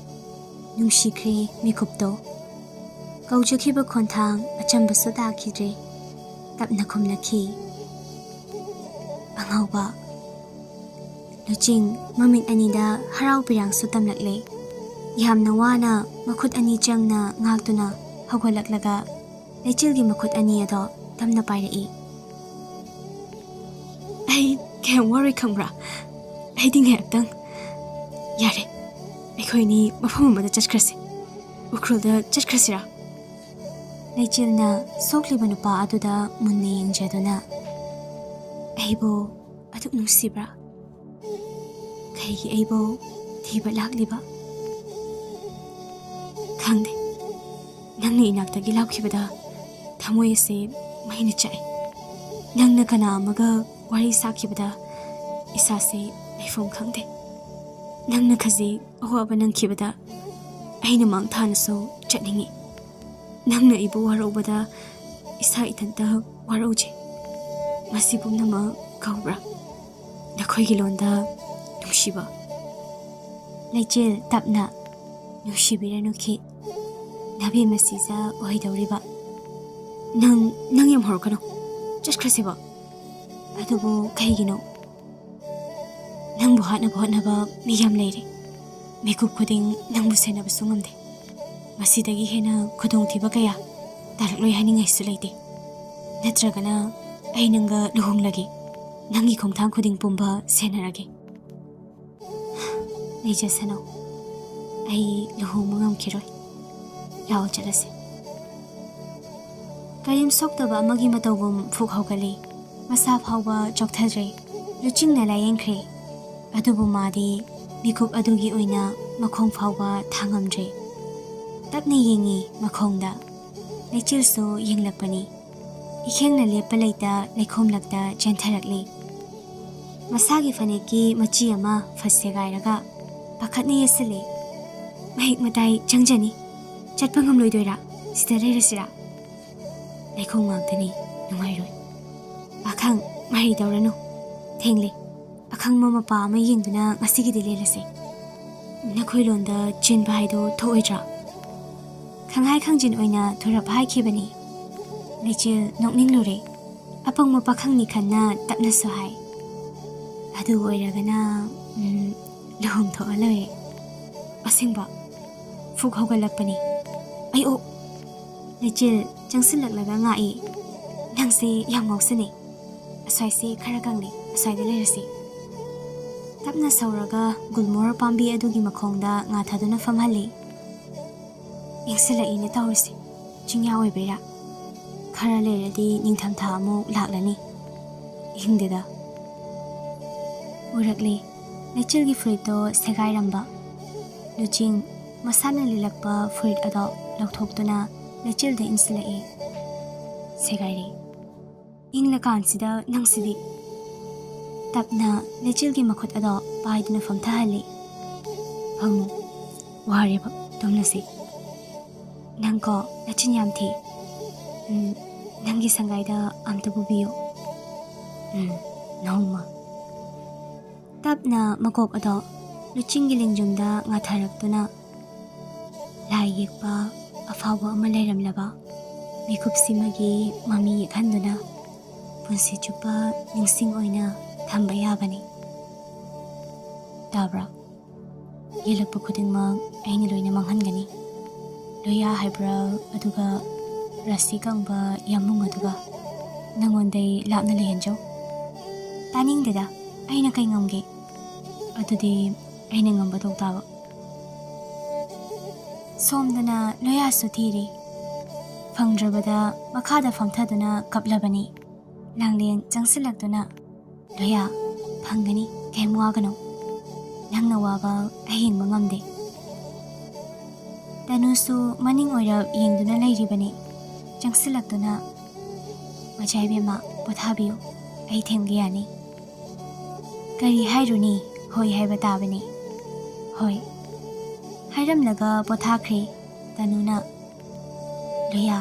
ꯅꯨꯡꯁꯤꯈ꯭ꯔꯦ ꯃꯤꯀꯨꯞꯇꯣ꯫ ꯀꯧꯖꯈꯤꯕ ꯈꯣꯟꯊꯥꯡ ꯑꯆꯝꯕꯁꯨ ꯇꯥꯈꯤꯗ꯭ꯔꯦ꯫ ꯇꯞꯅ ꯈꯨꯝꯂꯛꯈꯤ꯫ ꯑꯉꯧꯕ꯫ ꯂꯨꯆꯤꯡ ꯃꯃꯤꯠ ꯑꯅꯤꯗ ꯍꯔꯥꯎ ꯄꯤꯔꯥꯡꯁꯨ ꯇꯝꯂꯛꯂꯦ꯫ ꯌꯥꯝꯅ ꯋꯥꯅ ꯃꯈꯨꯠ ꯑꯅꯤ ꯆꯪꯅ ꯉꯥꯛꯇꯨꯅ ꯍꯧꯒꯠꯂꯛꯂꯒ ꯂꯩꯆꯤꯜꯒꯤ ꯃꯈꯨꯠ ꯑꯅꯤ ꯑꯗꯣ ꯇꯞꯅ ꯄꯥꯏꯔꯛꯏ꯫ ꯑꯩ ꯀꯌꯥꯝ ꯋꯥꯔꯣꯏ ꯈꯪꯕ꯭ꯔꯥ? ꯑꯩꯗꯤ ꯉꯥꯏꯍꯥꯛꯇꯪ꯫ ꯌꯥꯔꯦ, ꯑꯩꯈꯣꯏꯅꯤ ꯃꯐꯝ ꯑꯃꯗ ꯆꯠꯈ꯭ꯔꯁꯤ꯫ ꯎꯈ꯭ꯔꯨꯜꯗ ꯆꯠꯈ꯭ꯔꯁꯤꯔꯥ? ꯂꯩꯆꯤꯜꯅ ꯁꯣꯛꯂꯤꯕ ꯅꯨꯄꯥ ꯑꯗꯨꯗ ꯃꯨꯟꯅ ꯌꯦꯡꯖꯗꯨꯅ, "ꯑꯩꯕꯨ ꯑꯗꯨꯛ ꯅꯨꯡꯁꯤꯕ꯭ꯔꯥ? ꯀꯔꯤꯒꯤ ꯑꯩꯕꯨ ꯊꯤꯕ ꯂꯥꯛꯂꯤꯕ?" ꯈꯪꯗꯦ꯫ ꯅꯪꯅ ꯏꯅꯥꯛꯇꯒꯤ ꯂꯥꯛꯈꯤꯕꯗ ꯊꯃꯣꯏ ꯑꯁꯦ ꯃꯩꯅ ꯆꯥꯛꯏ꯫ ꯅꯪꯅ ꯀꯅꯥ ꯑꯃꯒ ꯋꯥꯔꯤ ꯁꯥꯈꯤꯕꯗ ꯏꯁꯥꯁꯦ ꯂꯩꯐꯝ ꯈꯪꯗꯦ꯫ ꯅꯪꯅ ꯈꯖꯤꯛ ꯑꯋꯥꯕ ꯅꯪꯈꯤꯕꯗ ꯑꯩꯅ ꯃꯥꯡ ꯊꯥꯅꯁꯨ ꯆꯠꯅꯤꯡꯏ꯫ ꯅꯪꯅ ꯑꯩꯕꯨ ꯋꯥꯔꯧꯕꯗ ꯏꯁꯥ ꯏꯊꯟꯇ ꯋꯥꯔꯧꯖꯩ꯫ ꯃꯁꯤ ꯄꯨꯝꯅꯃꯛ ꯀꯧꯕ꯭ꯔꯥ ꯅꯈꯣꯏꯒꯤ ꯂꯣꯟꯗ ꯅꯨꯡꯁꯤꯕ? ꯂꯩꯆꯤꯜ, ꯇꯞꯅ꯫ ꯅꯨꯡꯁꯤꯕꯤꯔꯅꯨ ꯈꯤ꯫ ꯅꯕꯦꯝꯃ ꯁꯤꯖ ꯑꯣꯏꯗꯧꯔꯤꯕ꯫ ꯅꯪ, ꯅꯪ ꯌꯥꯝ ꯍꯧꯔꯛꯀꯅꯨ꯫ ꯆꯠꯈ꯭ꯔꯁꯤꯕ꯫ ꯑꯗꯨꯕꯨ ꯀꯩꯒꯤꯅꯣ? ꯅꯪꯕꯨ ꯍꯥꯠꯅꯕ ꯍꯣꯠꯅꯕ ꯃꯤ ꯌꯥꯝ ꯂꯩꯔꯦ꯫ ꯃꯤꯀꯨꯞ ꯈꯨꯗꯤꯡ ꯅꯪꯕꯨ ꯁꯦꯟꯅꯕꯁꯨ ꯉꯝꯗꯦ꯫ ꯃꯁꯤꯗꯒꯤ ꯍꯦꯟꯅ ꯈꯨꯗꯣꯡꯊꯤꯕ ꯀꯌꯥ ꯇꯥꯔꯛꯂꯣꯏ ꯍꯥꯏꯅꯤꯡꯉꯥꯏꯁꯨ ꯂꯩꯇꯦ꯫ ꯅꯠꯇ꯭ꯔꯒꯅ ꯑꯩ ꯅꯪꯒ ꯂꯨꯍꯣꯡꯂꯒꯦ꯫ ꯅꯪꯒꯤ ꯈꯣꯡꯊꯥꯡ ꯈꯨꯗꯤꯡ ꯄꯨꯝꯕ ꯁꯦꯟꯅꯔꯒꯦ꯫ ꯂꯩꯖꯁꯅꯨ꯫ ꯑꯩ ꯂꯨꯍꯣꯡꯕ ꯉꯝꯈꯤꯔꯣꯏ꯫ ꯂꯥꯛꯑꯣ ꯆꯠꯂꯁꯤ꯫ ꯀꯔꯤꯝ ꯁꯣꯛꯇꯕ ꯑꯃꯒꯤ ꯃꯇꯧꯒꯨꯝ ꯐꯨꯛ ꯍꯧꯒꯠꯂꯤ꯫ ꯃꯁꯥ ꯐꯥꯎꯕ ꯆꯣꯛꯊꯗ꯭ꯔꯦ꯫ ꯂꯨꯆꯤꯡꯅ ꯂꯥꯌꯦꯡꯈ꯭ꯔꯦ꯫ ꯑꯗꯨꯕꯨ ꯃꯥꯗꯤ ꯃꯤꯀꯨꯞ ꯑꯗꯨꯒꯤ ꯑꯣꯏꯅ ꯃꯈꯣꯡ ꯐꯥꯎꯕ ꯊꯥꯡꯉꯝꯗ꯭ꯔꯦ꯫ ꯇꯞꯅ ꯌꯦꯡꯉꯤ ꯃꯈꯣꯡꯗ꯫ ꯂꯩꯆꯤꯜꯁꯨ ꯌꯦꯡꯂꯛꯄꯅꯤ꯫ ꯏꯈꯦꯡꯅ ꯂꯦꯞꯄ ꯂꯩꯇ ꯂꯩꯈꯣꯝꯂꯛꯇ ꯆꯦꯟꯊꯔꯛꯂꯤ꯫ ꯃꯁꯥꯒꯤ ꯐꯅꯦꯛꯀꯤ ꯃꯆꯤ ꯑꯃ ꯐꯠ ꯁꯦꯒꯥꯏꯔꯒ ꯄꯥꯈꯠꯅ ꯌꯦꯠꯁꯤꯜꯂꯤ꯫ ꯃꯍꯤꯛ ꯃꯇꯥꯏ ꯆꯪꯖꯅꯤ꯫ ꯆꯠꯄ ꯉꯝꯂꯣꯏꯗꯣꯏꯔꯥ? ꯁꯤꯗ ꯂꯩꯔꯁꯤꯔꯥ? ꯂꯩꯈꯣꯝ ꯉꯥꯛꯇꯅꯤ, ꯅꯨꯡꯉꯥꯏꯔꯣꯏ꯫ ꯄꯥꯈꯪ, ꯃꯔꯩ ꯇꯧꯔꯅꯨ꯫ ꯊꯦꯡꯂꯦ꯫ ꯑꯈꯪꯕ ꯃꯄꯥ ꯑꯃ ꯌꯦꯡꯗꯨꯅ ꯉꯁꯤꯒꯤꯗꯤ ꯂꯦꯜꯂꯁꯦ꯫ ꯅꯈꯣꯏ ꯂꯣꯟꯗ ꯆꯦꯟꯕ ꯍꯥꯏꯗꯣ ꯊꯣꯛꯑꯣꯏꯗ꯭ꯔꯥ? ꯈꯪꯍꯥꯏ ꯈꯪꯖꯤꯟ ꯑꯣꯏꯅ ꯊꯨꯔꯞ ꯍꯥꯏꯈꯤꯕꯅꯤ꯫ ꯂꯩꯆꯤꯜ ꯅꯣꯛꯅꯤꯡꯂꯨꯔꯦ꯫ ꯑꯄꯪꯕ ꯄꯥꯈꯪꯅꯤ ꯈꯟꯅ ꯇꯞꯅꯁꯨ ꯍꯥꯏ꯫ ꯑꯗꯨ ꯑꯣꯏꯔꯒꯅ, ꯎꯝ, ꯂꯨꯍꯣꯡꯊꯣꯛꯑ ꯂꯣꯏꯔꯦ꯫ ꯑꯁꯦꯡꯕ? ꯐꯨꯛ ꯍꯧꯒꯠꯂꯛꯄꯅꯤ꯫ ꯑꯩ ꯑꯣ! ꯂꯩꯆꯤꯜ ꯆꯪꯁꯤꯜꯂꯛꯂꯒ ꯉꯥꯛꯏ꯫ ꯅꯪꯁꯦ ꯌꯥꯝ ꯉꯥꯎꯁꯤꯟꯅꯩ꯫ ꯑꯁ꯭ꯋꯥꯏꯁꯦ ꯈꯔ ꯀꯪꯂꯤ, ꯑꯁ꯭ꯋꯥꯏꯗ ꯂꯩꯔꯁꯤ꯫ ꯇꯞꯅ ꯁꯧꯔꯒ ꯒꯨꯜꯃꯣꯍꯔ ꯄꯥꯝꯕꯤ ꯑꯗꯨꯒꯤ ꯃꯈꯣꯡꯗ ꯉꯥ ꯊꯥꯗꯨꯅ ꯐꯝꯍꯜꯂꯤ꯫ ꯏꯪꯁꯤꯜꯂꯛꯏꯅꯦ ꯇꯧꯔꯤꯁꯦ꯫ ꯆꯤꯡꯌꯥ ꯑꯣꯏꯕꯩꯔꯥ? ꯈꯔ ꯂꯩꯔꯗꯤ ꯅꯤꯡꯊꯝꯊꯥ ꯑꯃꯨꯛ ꯂꯥꯛꯂꯅꯤ꯫ ꯏꯪꯗꯦꯗ꯫ ꯎꯔꯛꯂꯦ꯫ ꯂꯩꯆꯤꯜꯒꯤ ꯐꯨꯔꯤꯠꯇꯣ ꯁꯦꯒꯥꯏꯔꯝꯕ꯫ ꯂꯨꯆꯤꯡ ꯃꯁꯥꯅ ꯂꯤꯠꯂꯛꯄ ꯐꯨꯔꯤꯠ ꯑꯗꯣ ꯂꯧꯊꯣꯛꯇꯨꯅ ꯂꯩꯆꯤꯜꯗ ꯏꯟꯁꯤꯜꯂꯛꯏ꯫ ꯁꯦꯒꯥꯏꯔꯦ꯫ ꯏꯪꯂꯀꯥꯟꯁꯤꯗ ꯅꯪꯁꯤꯗꯤ꯫ ꯇꯞꯅ ꯂꯩꯆꯤꯜꯒꯤ ꯃꯈꯨꯠ ꯑꯗꯣ ꯄꯥꯏꯗꯨꯅ ꯐꯝꯊꯍꯜꯂꯤ꯫ ꯐꯝꯃꯨ꯫ ꯋꯥꯔꯦꯕ꯫ ꯇꯨꯝꯂꯁꯤ꯫ ꯅꯪꯀꯣ, ꯅꯆꯤꯟ ꯌꯥꯝ ꯊꯤ꯫ ꯎꯝ, ꯅꯪꯒꯤ ꯁꯪꯒꯥꯏꯗ ꯑꯝꯇ ꯄꯨꯕꯤꯌꯨ꯫ ꯎꯝ, ꯅꯣꯡꯃ꯫ ꯇꯞꯅ ꯃꯀꯣꯛ ꯑꯗꯣ ꯂꯨꯆꯤꯡꯒꯤ ꯂꯦꯡꯖꯨꯝꯗ ꯉꯥꯊꯔꯛꯇꯨꯅ, ꯂꯥꯏ ꯌꯦꯛꯄ ꯑꯐꯥꯎꯕ ꯑꯃ ꯂꯩꯔꯝꯂꯕ ꯃꯤꯀꯨꯞꯁꯤꯃꯒꯤ ꯃꯃꯤ ꯌꯦꯛꯍꯟꯗꯨꯅ ꯄꯨꯟꯁꯤ ꯆꯨꯞꯄ ꯅꯤꯡꯁꯤꯡ ꯑꯣꯏꯅ ꯊꯝꯕ ꯌꯥꯕꯅꯤ꯫ ꯇꯥꯕ꯭ꯔꯥ? ꯌꯦꯛꯂꯛꯄ ꯈꯨꯗꯤꯡꯃꯛ ꯑꯩꯅ ꯂꯣꯏꯅ ꯃꯥꯡꯍꯟꯒꯅꯤ꯫ ꯂꯣꯌꯥ ꯍꯥꯏꯕ꯭ꯔꯥ, ꯑꯗꯨꯒ ꯔꯥꯁꯤ ꯀꯪꯕ ꯌꯥꯝꯕꯨꯡ ꯑꯗꯨꯒ ꯅꯪꯉꯣꯟꯗꯩ ꯂꯥꯞꯅ ꯂꯩꯍꯟꯖꯧ꯫ ꯇꯥꯅꯤꯡꯗꯦꯗ, ꯑꯩꯅ ꯀꯩ ꯉꯝꯒꯦ? ꯑꯗꯨꯗꯤ ꯑꯩꯅ ꯉꯝꯕ ꯇꯧ ꯇꯥꯕ꯫ ꯁꯣꯝꯗꯅ ꯂꯣꯌꯥꯁꯨ ꯊꯤꯔꯤ꯫ ꯐꯪꯗ꯭ꯔꯕꯗ ꯃꯈꯥꯗ ꯐꯝꯊꯗꯨꯅ ꯀꯞꯂꯕꯅꯤ꯫ ꯂꯥꯡꯂꯦꯟ ꯆꯪꯁꯤꯜꯂꯛꯇꯨꯅ, "ꯂꯣꯌꯥ, ꯐꯪꯒꯅꯤ, ꯀꯩꯝ ꯋꯥꯒꯅꯨ꯫ ꯅꯪꯅ ꯋꯥꯕ ꯑꯩ ꯌꯦꯡꯕ ꯉꯝꯗꯦ꯫" ꯇꯅꯨꯁꯨ ꯃꯅꯤꯡ ꯑꯣꯏꯔꯞ ꯌꯦꯡꯗꯨꯅ ꯂꯩꯔꯤꯕꯅꯤ꯫ ꯆꯪꯁꯤꯜꯂꯛꯇꯨꯅ, "ꯃꯆꯥ ꯏꯕꯦꯝꯃ, ꯄꯣꯊꯥꯕꯤꯌꯨ, ꯑꯩ ꯊꯦꯝꯒꯦ ꯌꯥꯅꯤ꯫" ꯀꯔꯤ ꯍꯥꯏꯔꯨꯅꯤ, ꯍꯣꯏ ꯍꯥꯏꯕ ꯇꯥꯕꯅꯤ꯫ ꯍꯣꯏ꯫ ꯍꯥꯏꯔꯝꯂꯒ ꯄꯣꯊꯥꯈ꯭ꯔꯦ ꯇꯅꯨꯅ꯫ "ꯂꯣꯌꯥ,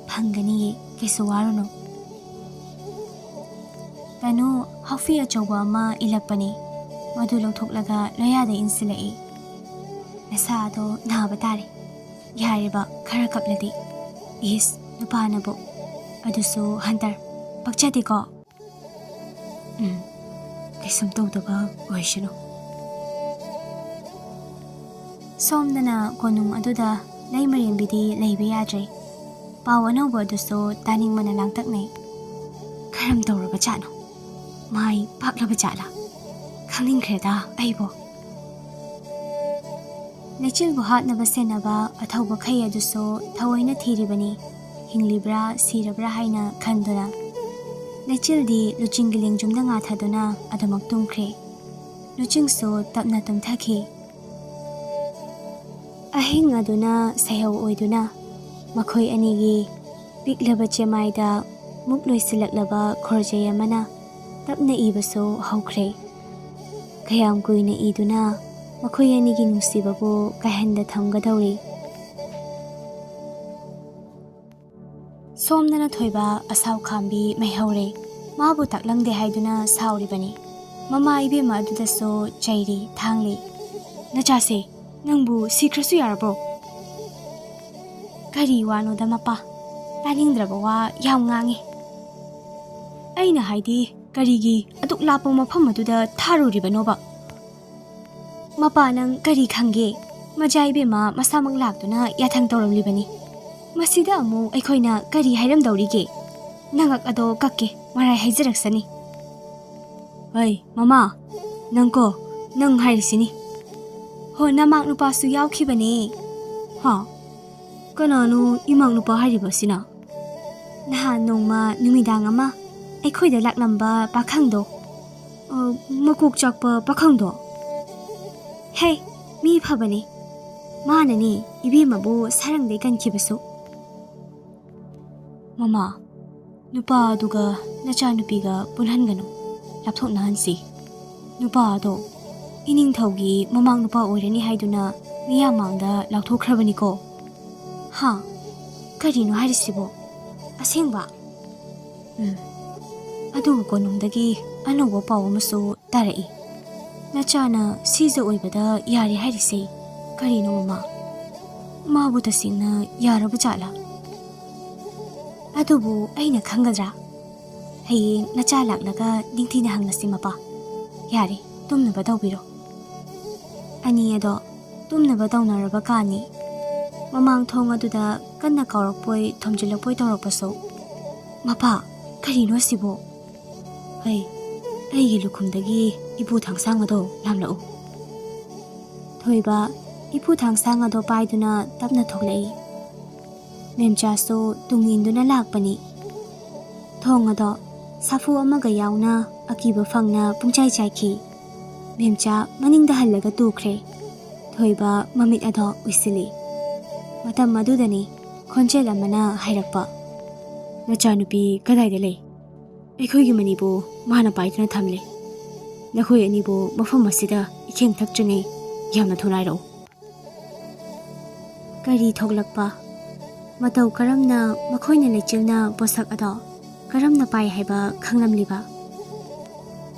ꯐꯪꯒꯅꯤꯌꯦ, ꯀꯩꯁꯨ ꯋꯥꯔꯨꯅꯨ꯫" ꯇꯅꯨ ꯍꯥꯐꯤ ꯑꯆꯧꯕ ꯑꯃ ꯏꯜꯂꯛꯄꯅꯤ꯫ ꯃꯗꯨ ꯂꯧꯊꯣꯛꯂꯒ ꯂꯣꯌꯥꯗ ꯏꯟꯁꯤꯜꯂꯛꯏ꯫ "ꯅꯁꯥꯗꯣ ꯅꯥꯕ ꯇꯥꯔꯦ꯫ ꯌꯥꯔꯦꯕ, ꯈꯔ ꯀꯞꯂꯗꯤ꯫ ꯏꯁ, ꯅꯨꯄꯥꯅꯕꯨ꯫ ꯑꯗꯨꯁꯨ ꯍꯟꯇꯔ꯫ ꯄꯛꯆꯗꯦꯀꯣ?" ꯎꯝ, ꯀꯩꯁꯨꯝ ꯇꯧꯗꯕ ꯑꯣꯏꯁꯅꯨ꯫ ꯁꯣꯝꯗꯅ ꯀꯣꯅꯨꯡ ꯑꯗꯨꯗ ꯂꯩꯃꯔꯦꯝꯕꯤꯗꯤ ꯂꯩꯕ ꯌꯥꯗ꯭ꯔꯦ꯫ ꯄꯥꯎ ꯑꯅꯧꯕ ꯑꯗꯨꯁꯨ ꯇꯥꯅꯤꯡꯕꯅ ꯂꯥꯡꯇꯛꯅꯩ꯫ ꯀꯔꯝ ꯇꯧꯔꯕ ꯖꯥꯠꯅꯣ? ꯃꯥꯏ ꯄꯥꯛꯂꯕ ꯖꯥꯠꯂꯥ? ꯈꯪꯅꯤꯡꯈ꯭ꯔꯦꯗ ꯑꯩꯕꯨ꯫ ꯂꯩꯆꯤꯜꯕꯨ ꯍꯥꯠꯅꯕ ꯁꯦꯟꯅꯕ ꯑꯊꯧꯕ ꯈꯩ ꯑꯗꯨꯁꯨ ꯊꯑꯣꯏꯅ ꯊꯤꯔꯤꯕꯅꯤ, ꯍꯤꯡꯂꯤꯕ꯭ꯔꯥ ꯁꯤꯔꯕ꯭ꯔꯥ ꯍꯥꯏꯅ ꯈꯟꯗꯨꯅ꯫ ꯂꯩꯆꯤꯜꯗꯤ ꯂꯨꯆꯤꯡꯒꯤ ꯂꯦꯡꯖꯨꯝꯗ ꯉꯥꯊꯗꯨꯅ ꯑꯗꯨꯃꯛ ꯇꯨꯝꯈ꯭ꯔꯦ꯫ ꯂꯨꯆꯤꯡꯁꯨ ꯇꯞꯅ ꯇꯨꯝꯊꯈꯤ꯫ ꯑꯍꯤꯡ ꯑꯗꯨꯅ ꯁꯩꯍꯧ ꯑꯣꯏꯗꯨꯅ ꯃꯈꯣꯏ ꯑꯅꯤꯒꯤ ꯄꯤꯛꯂꯕ ꯆꯦꯃꯥꯏꯗ ꯃꯨꯛ ꯂꯣꯏꯁꯤꯜꯂꯛꯂꯕ ꯈꯣꯔꯖꯩ ꯑꯃꯅ ꯇꯞꯅ ꯏꯕꯁꯨ ꯍꯧꯈ꯭ꯔꯦ꯫ ꯀꯌꯥꯝ ꯀꯨꯏꯅ ꯏꯗꯨꯅ ꯃꯈꯣꯏ ꯑꯅꯤꯒꯤ ꯅꯨꯡꯁꯤꯕꯕꯨ ꯀꯥꯏꯍꯟꯗ ꯊꯝꯒꯗꯧꯔꯤ꯫ ꯁꯣꯝꯗꯅ ꯊꯣꯏꯕ ꯑꯁꯥꯎ ꯈꯥꯝꯕꯤ ꯃꯩꯍꯧꯔꯦ꯫ ꯃꯥꯕꯨ ꯇꯥꯛꯂꯝꯗꯦ ꯍꯥꯏꯗꯨꯅ ꯁꯥꯎꯔꯤꯕꯅꯤ꯫ ꯃꯃꯥ ꯏꯕꯦꯝꯃ ꯑꯗꯨꯗꯁꯨ ꯆꯩꯔꯤ ꯊꯥꯡꯂꯤ꯫ "ꯅꯆꯥꯁꯦ, ꯅꯪꯕꯨ ꯁꯤꯈ꯭ꯔꯁꯨ ꯌꯥꯔꯕ꯭ꯔꯣ?" "ꯀꯔꯤ ꯋꯥꯅꯣꯗ ꯃꯄꯥ? ꯇꯥꯅꯤꯡꯗ꯭ꯔꯕ ꯋꯥ ꯌꯥꯝ ꯉꯥꯡꯉꯤ꯫ ꯑꯩꯅ ꯍꯥꯏꯗꯤ, ꯀꯔꯤꯒꯤ ꯑꯗꯨꯛ ꯂꯥꯞꯄ ꯃꯐꯝ ꯑꯗꯨꯗ ꯊꯥꯔꯨꯔꯤꯕꯅꯣꯕ?" "ꯃꯄꯥ, ꯅꯪ ꯀꯔꯤ ꯈꯪꯒꯦ? ꯃꯆꯥ ꯏꯕꯦꯝꯃ ꯃꯁꯥꯃꯛ ꯂꯥꯛꯇꯨꯅ ꯌꯥꯊꯪ ꯇꯧꯔꯝꯂꯤꯕꯅꯤ꯫ ꯃꯁꯤꯗ ꯑꯃꯨꯛ ꯑꯩꯈꯣꯏꯅ ꯀꯔꯤ ꯍꯥꯏꯔꯝꯗꯧꯔꯤꯒꯦ? ꯅꯉꯛ ꯑꯗꯣ ꯀꯛꯀꯦ, ꯃꯔꯥꯏ ꯍꯥꯏꯖꯔꯛꯁꯅꯤ꯫" "ꯍꯩ, ꯃꯃꯥ, ꯅꯪꯀꯣ, ꯅꯪ ꯍꯥꯏꯔꯤꯁꯤꯅꯤ꯫" "ꯍꯣ, ꯅꯃꯥꯛ ꯅꯨꯄꯥꯁꯨ ꯌꯥꯎꯈꯤꯕꯅꯦ꯫" "ꯍꯥ? ꯀꯅꯥꯅꯣ ꯏꯃꯥꯛ ꯅꯨꯄꯥ ꯍꯥꯏꯔꯤꯕꯁꯤꯅ?" "ꯅꯍꯥꯟ ꯅꯣꯡꯃ ꯅꯨꯃꯤꯗꯥꯡ ꯑꯃ ꯑꯩꯈꯣꯏꯗ ꯂꯥꯛꯂꯝꯕ ꯄꯥꯈꯪꯗꯣ, ꯑ, ꯃꯀꯣꯛ ꯆꯥꯛꯄ ꯄꯥꯈꯪꯗꯣ꯫" "ꯍꯦ, ꯃꯤ ꯐꯕꯅꯦ꯫ ꯃꯥꯅꯅꯦ ꯏꯕꯦꯝꯃꯕꯨ ꯁꯥꯔꯪꯗꯩ ꯀꯟꯈꯤꯕꯁꯨ꯫" "ꯃꯃꯥ, ꯅꯨꯄꯥ ꯑꯗꯨꯒ ꯅꯆꯥꯅꯨꯄꯤꯒ ꯄꯨꯟꯍꯟꯒꯅꯨ, ꯂꯥꯞꯊꯣꯛꯅꯍꯟꯁꯤ꯫ ꯅꯨꯄꯥ ꯑꯗꯣ ꯏꯅꯤꯡꯊꯧꯒꯤ ꯃꯃꯥꯡ ꯅꯨꯄꯥ ꯑꯣꯏꯔꯅꯤ ꯍꯥꯏꯗꯨꯅ ꯃꯤꯌꯥꯝ ꯃꯥꯡꯗ ꯂꯥꯎꯊꯣꯛꯈ꯭ꯔꯕꯅꯤꯀꯣ꯫" "ꯍꯥ? ꯀꯔꯤꯅꯣ ꯍꯥꯏꯔꯤꯁꯤꯕꯣ? ꯑꯁꯦꯡꯕ?" "ꯎꯝ꯫ ꯑꯗꯨꯒ ꯀꯣꯅꯨꯡꯗꯒꯤ ꯑꯅꯧꯕ ꯄꯥꯎ ꯑꯃꯁꯨ ꯇꯥꯔꯛꯏ꯫ ꯅꯆꯥꯅ ꯁꯤꯖ ꯑꯣꯏꯕꯗ ꯌꯥꯔꯦ ꯍꯥꯏꯔꯤꯁꯦ ꯀꯔꯤꯅꯣ, ꯃꯃꯥ? ꯃꯥꯕꯨ ꯇꯁꯦꯡꯅ ꯌꯥꯔꯕ ꯖꯥꯠꯂꯥ?" "ꯑꯗꯨꯕꯨ ꯑꯩꯅ ꯈꯪꯒꯗ꯭ꯔꯥ? ꯍꯌꯦꯡ ꯅꯆꯥ ꯂꯥꯛꯂꯒ ꯅꯤꯡꯊꯤꯅ ꯍꯪꯂꯁꯤ, ꯃꯄꯥ꯫ ꯌꯥꯔꯦ, ꯇꯨꯝꯅꯕ ꯇꯧꯕꯤꯔꯣ꯫" ꯑꯅꯤ ꯑꯗꯣ ꯇꯨꯝꯅꯕ ꯇꯧꯅꯔꯕ ꯀꯥꯟꯅꯤ꯫ ꯃꯃꯥꯡ ꯊꯣꯡ ꯑꯗꯨꯗ ꯀꯟꯅ ꯀꯥꯎꯔꯛꯄꯣꯏ ꯊꯣꯝꯖꯤꯜꯂꯛꯄꯣꯏ ꯇꯧꯔꯛꯄꯁꯨ, "ꯃꯄꯥ, ꯀꯔꯤꯅꯣ ꯑꯁꯤꯕꯣ?" "ꯍꯩ, ꯑꯩꯒꯤ ꯂꯨꯈꯨꯝꯗꯒꯤ ꯏꯄꯨ ꯊꯥꯡꯁꯥꯡ ꯑꯗꯣ ꯂꯥꯝꯂꯛꯎ꯫" ꯊꯣꯏꯕ ꯏꯄꯨ ꯊꯥꯡꯁꯥꯡ ꯑꯗꯣ ꯄꯥꯏꯗꯨꯅ ꯇꯞꯅ ꯊꯣꯛꯂꯛꯏ꯫ ꯃꯦꯝꯆꯥꯁꯨ ꯇꯨꯡ ꯏꯟꯗꯨꯅ ꯂꯥꯛꯄꯅꯤ꯫ ꯊꯣꯡ ꯑꯗꯣ ꯁꯥꯐꯨ ꯑꯃꯒ ꯌꯥꯎꯅ ꯑꯀꯤꯕ ꯐꯪꯅ ꯄꯨꯡꯆꯥꯏ ꯆꯥꯏꯈꯤ꯫ ꯃꯦꯝꯆꯥ ꯃꯅꯤꯡꯗ ꯍꯜꯂꯒ ꯇꯨꯈ꯭ꯔꯦ꯫ ꯊꯣꯏꯕ ꯃꯃꯤꯠ ꯑꯗꯣ ꯎꯏꯁꯤꯜꯂꯤ꯫ ꯃꯇꯝ ꯑꯗꯨꯗꯅꯤ ꯈꯣꯟꯖꯦꯜ ꯑꯃꯅ ꯍꯥꯏꯔꯛꯄ, "ꯅꯆꯥꯅꯨꯄꯤ ꯀꯗꯥꯏꯗ ꯂꯩ? ꯑꯩꯈꯣꯏꯒꯤ ꯃꯅꯤꯕꯨ ꯃꯥꯅ ꯄꯥꯏꯗꯨꯅ ꯊꯝꯂꯦ꯫ ꯅꯈꯣꯏ ꯑꯅꯤꯕꯨ ꯃꯐꯝ ꯑꯁꯤꯗ ꯏꯈꯦꯡ ꯊꯛꯇ꯭ꯔꯤꯉꯩ ꯌꯥꯝꯅ ꯊꯨꯅ ꯍꯥꯏꯔꯛꯎ꯫ ꯀꯔꯤ ꯊꯣꯛꯂꯛꯄ? ꯃꯇꯧ ꯀꯔꯝꯅ ꯃꯈꯣꯏꯅ ꯂꯩꯆꯤꯜꯅ ꯄꯣꯠꯁꯛ ꯑꯗꯣ ꯀꯔꯝꯅ ꯄꯥꯏ ꯍꯥꯏꯕ ꯈꯪꯂꯝꯂꯤꯕ?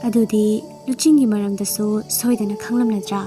ꯑꯗꯨꯗꯤ ꯂꯨꯆꯤꯡꯒꯤ ꯃꯔꯝꯗꯁꯨ ꯁꯣꯏꯗꯅ ꯈꯪꯂꯝꯂꯗ꯭ꯔꯥ?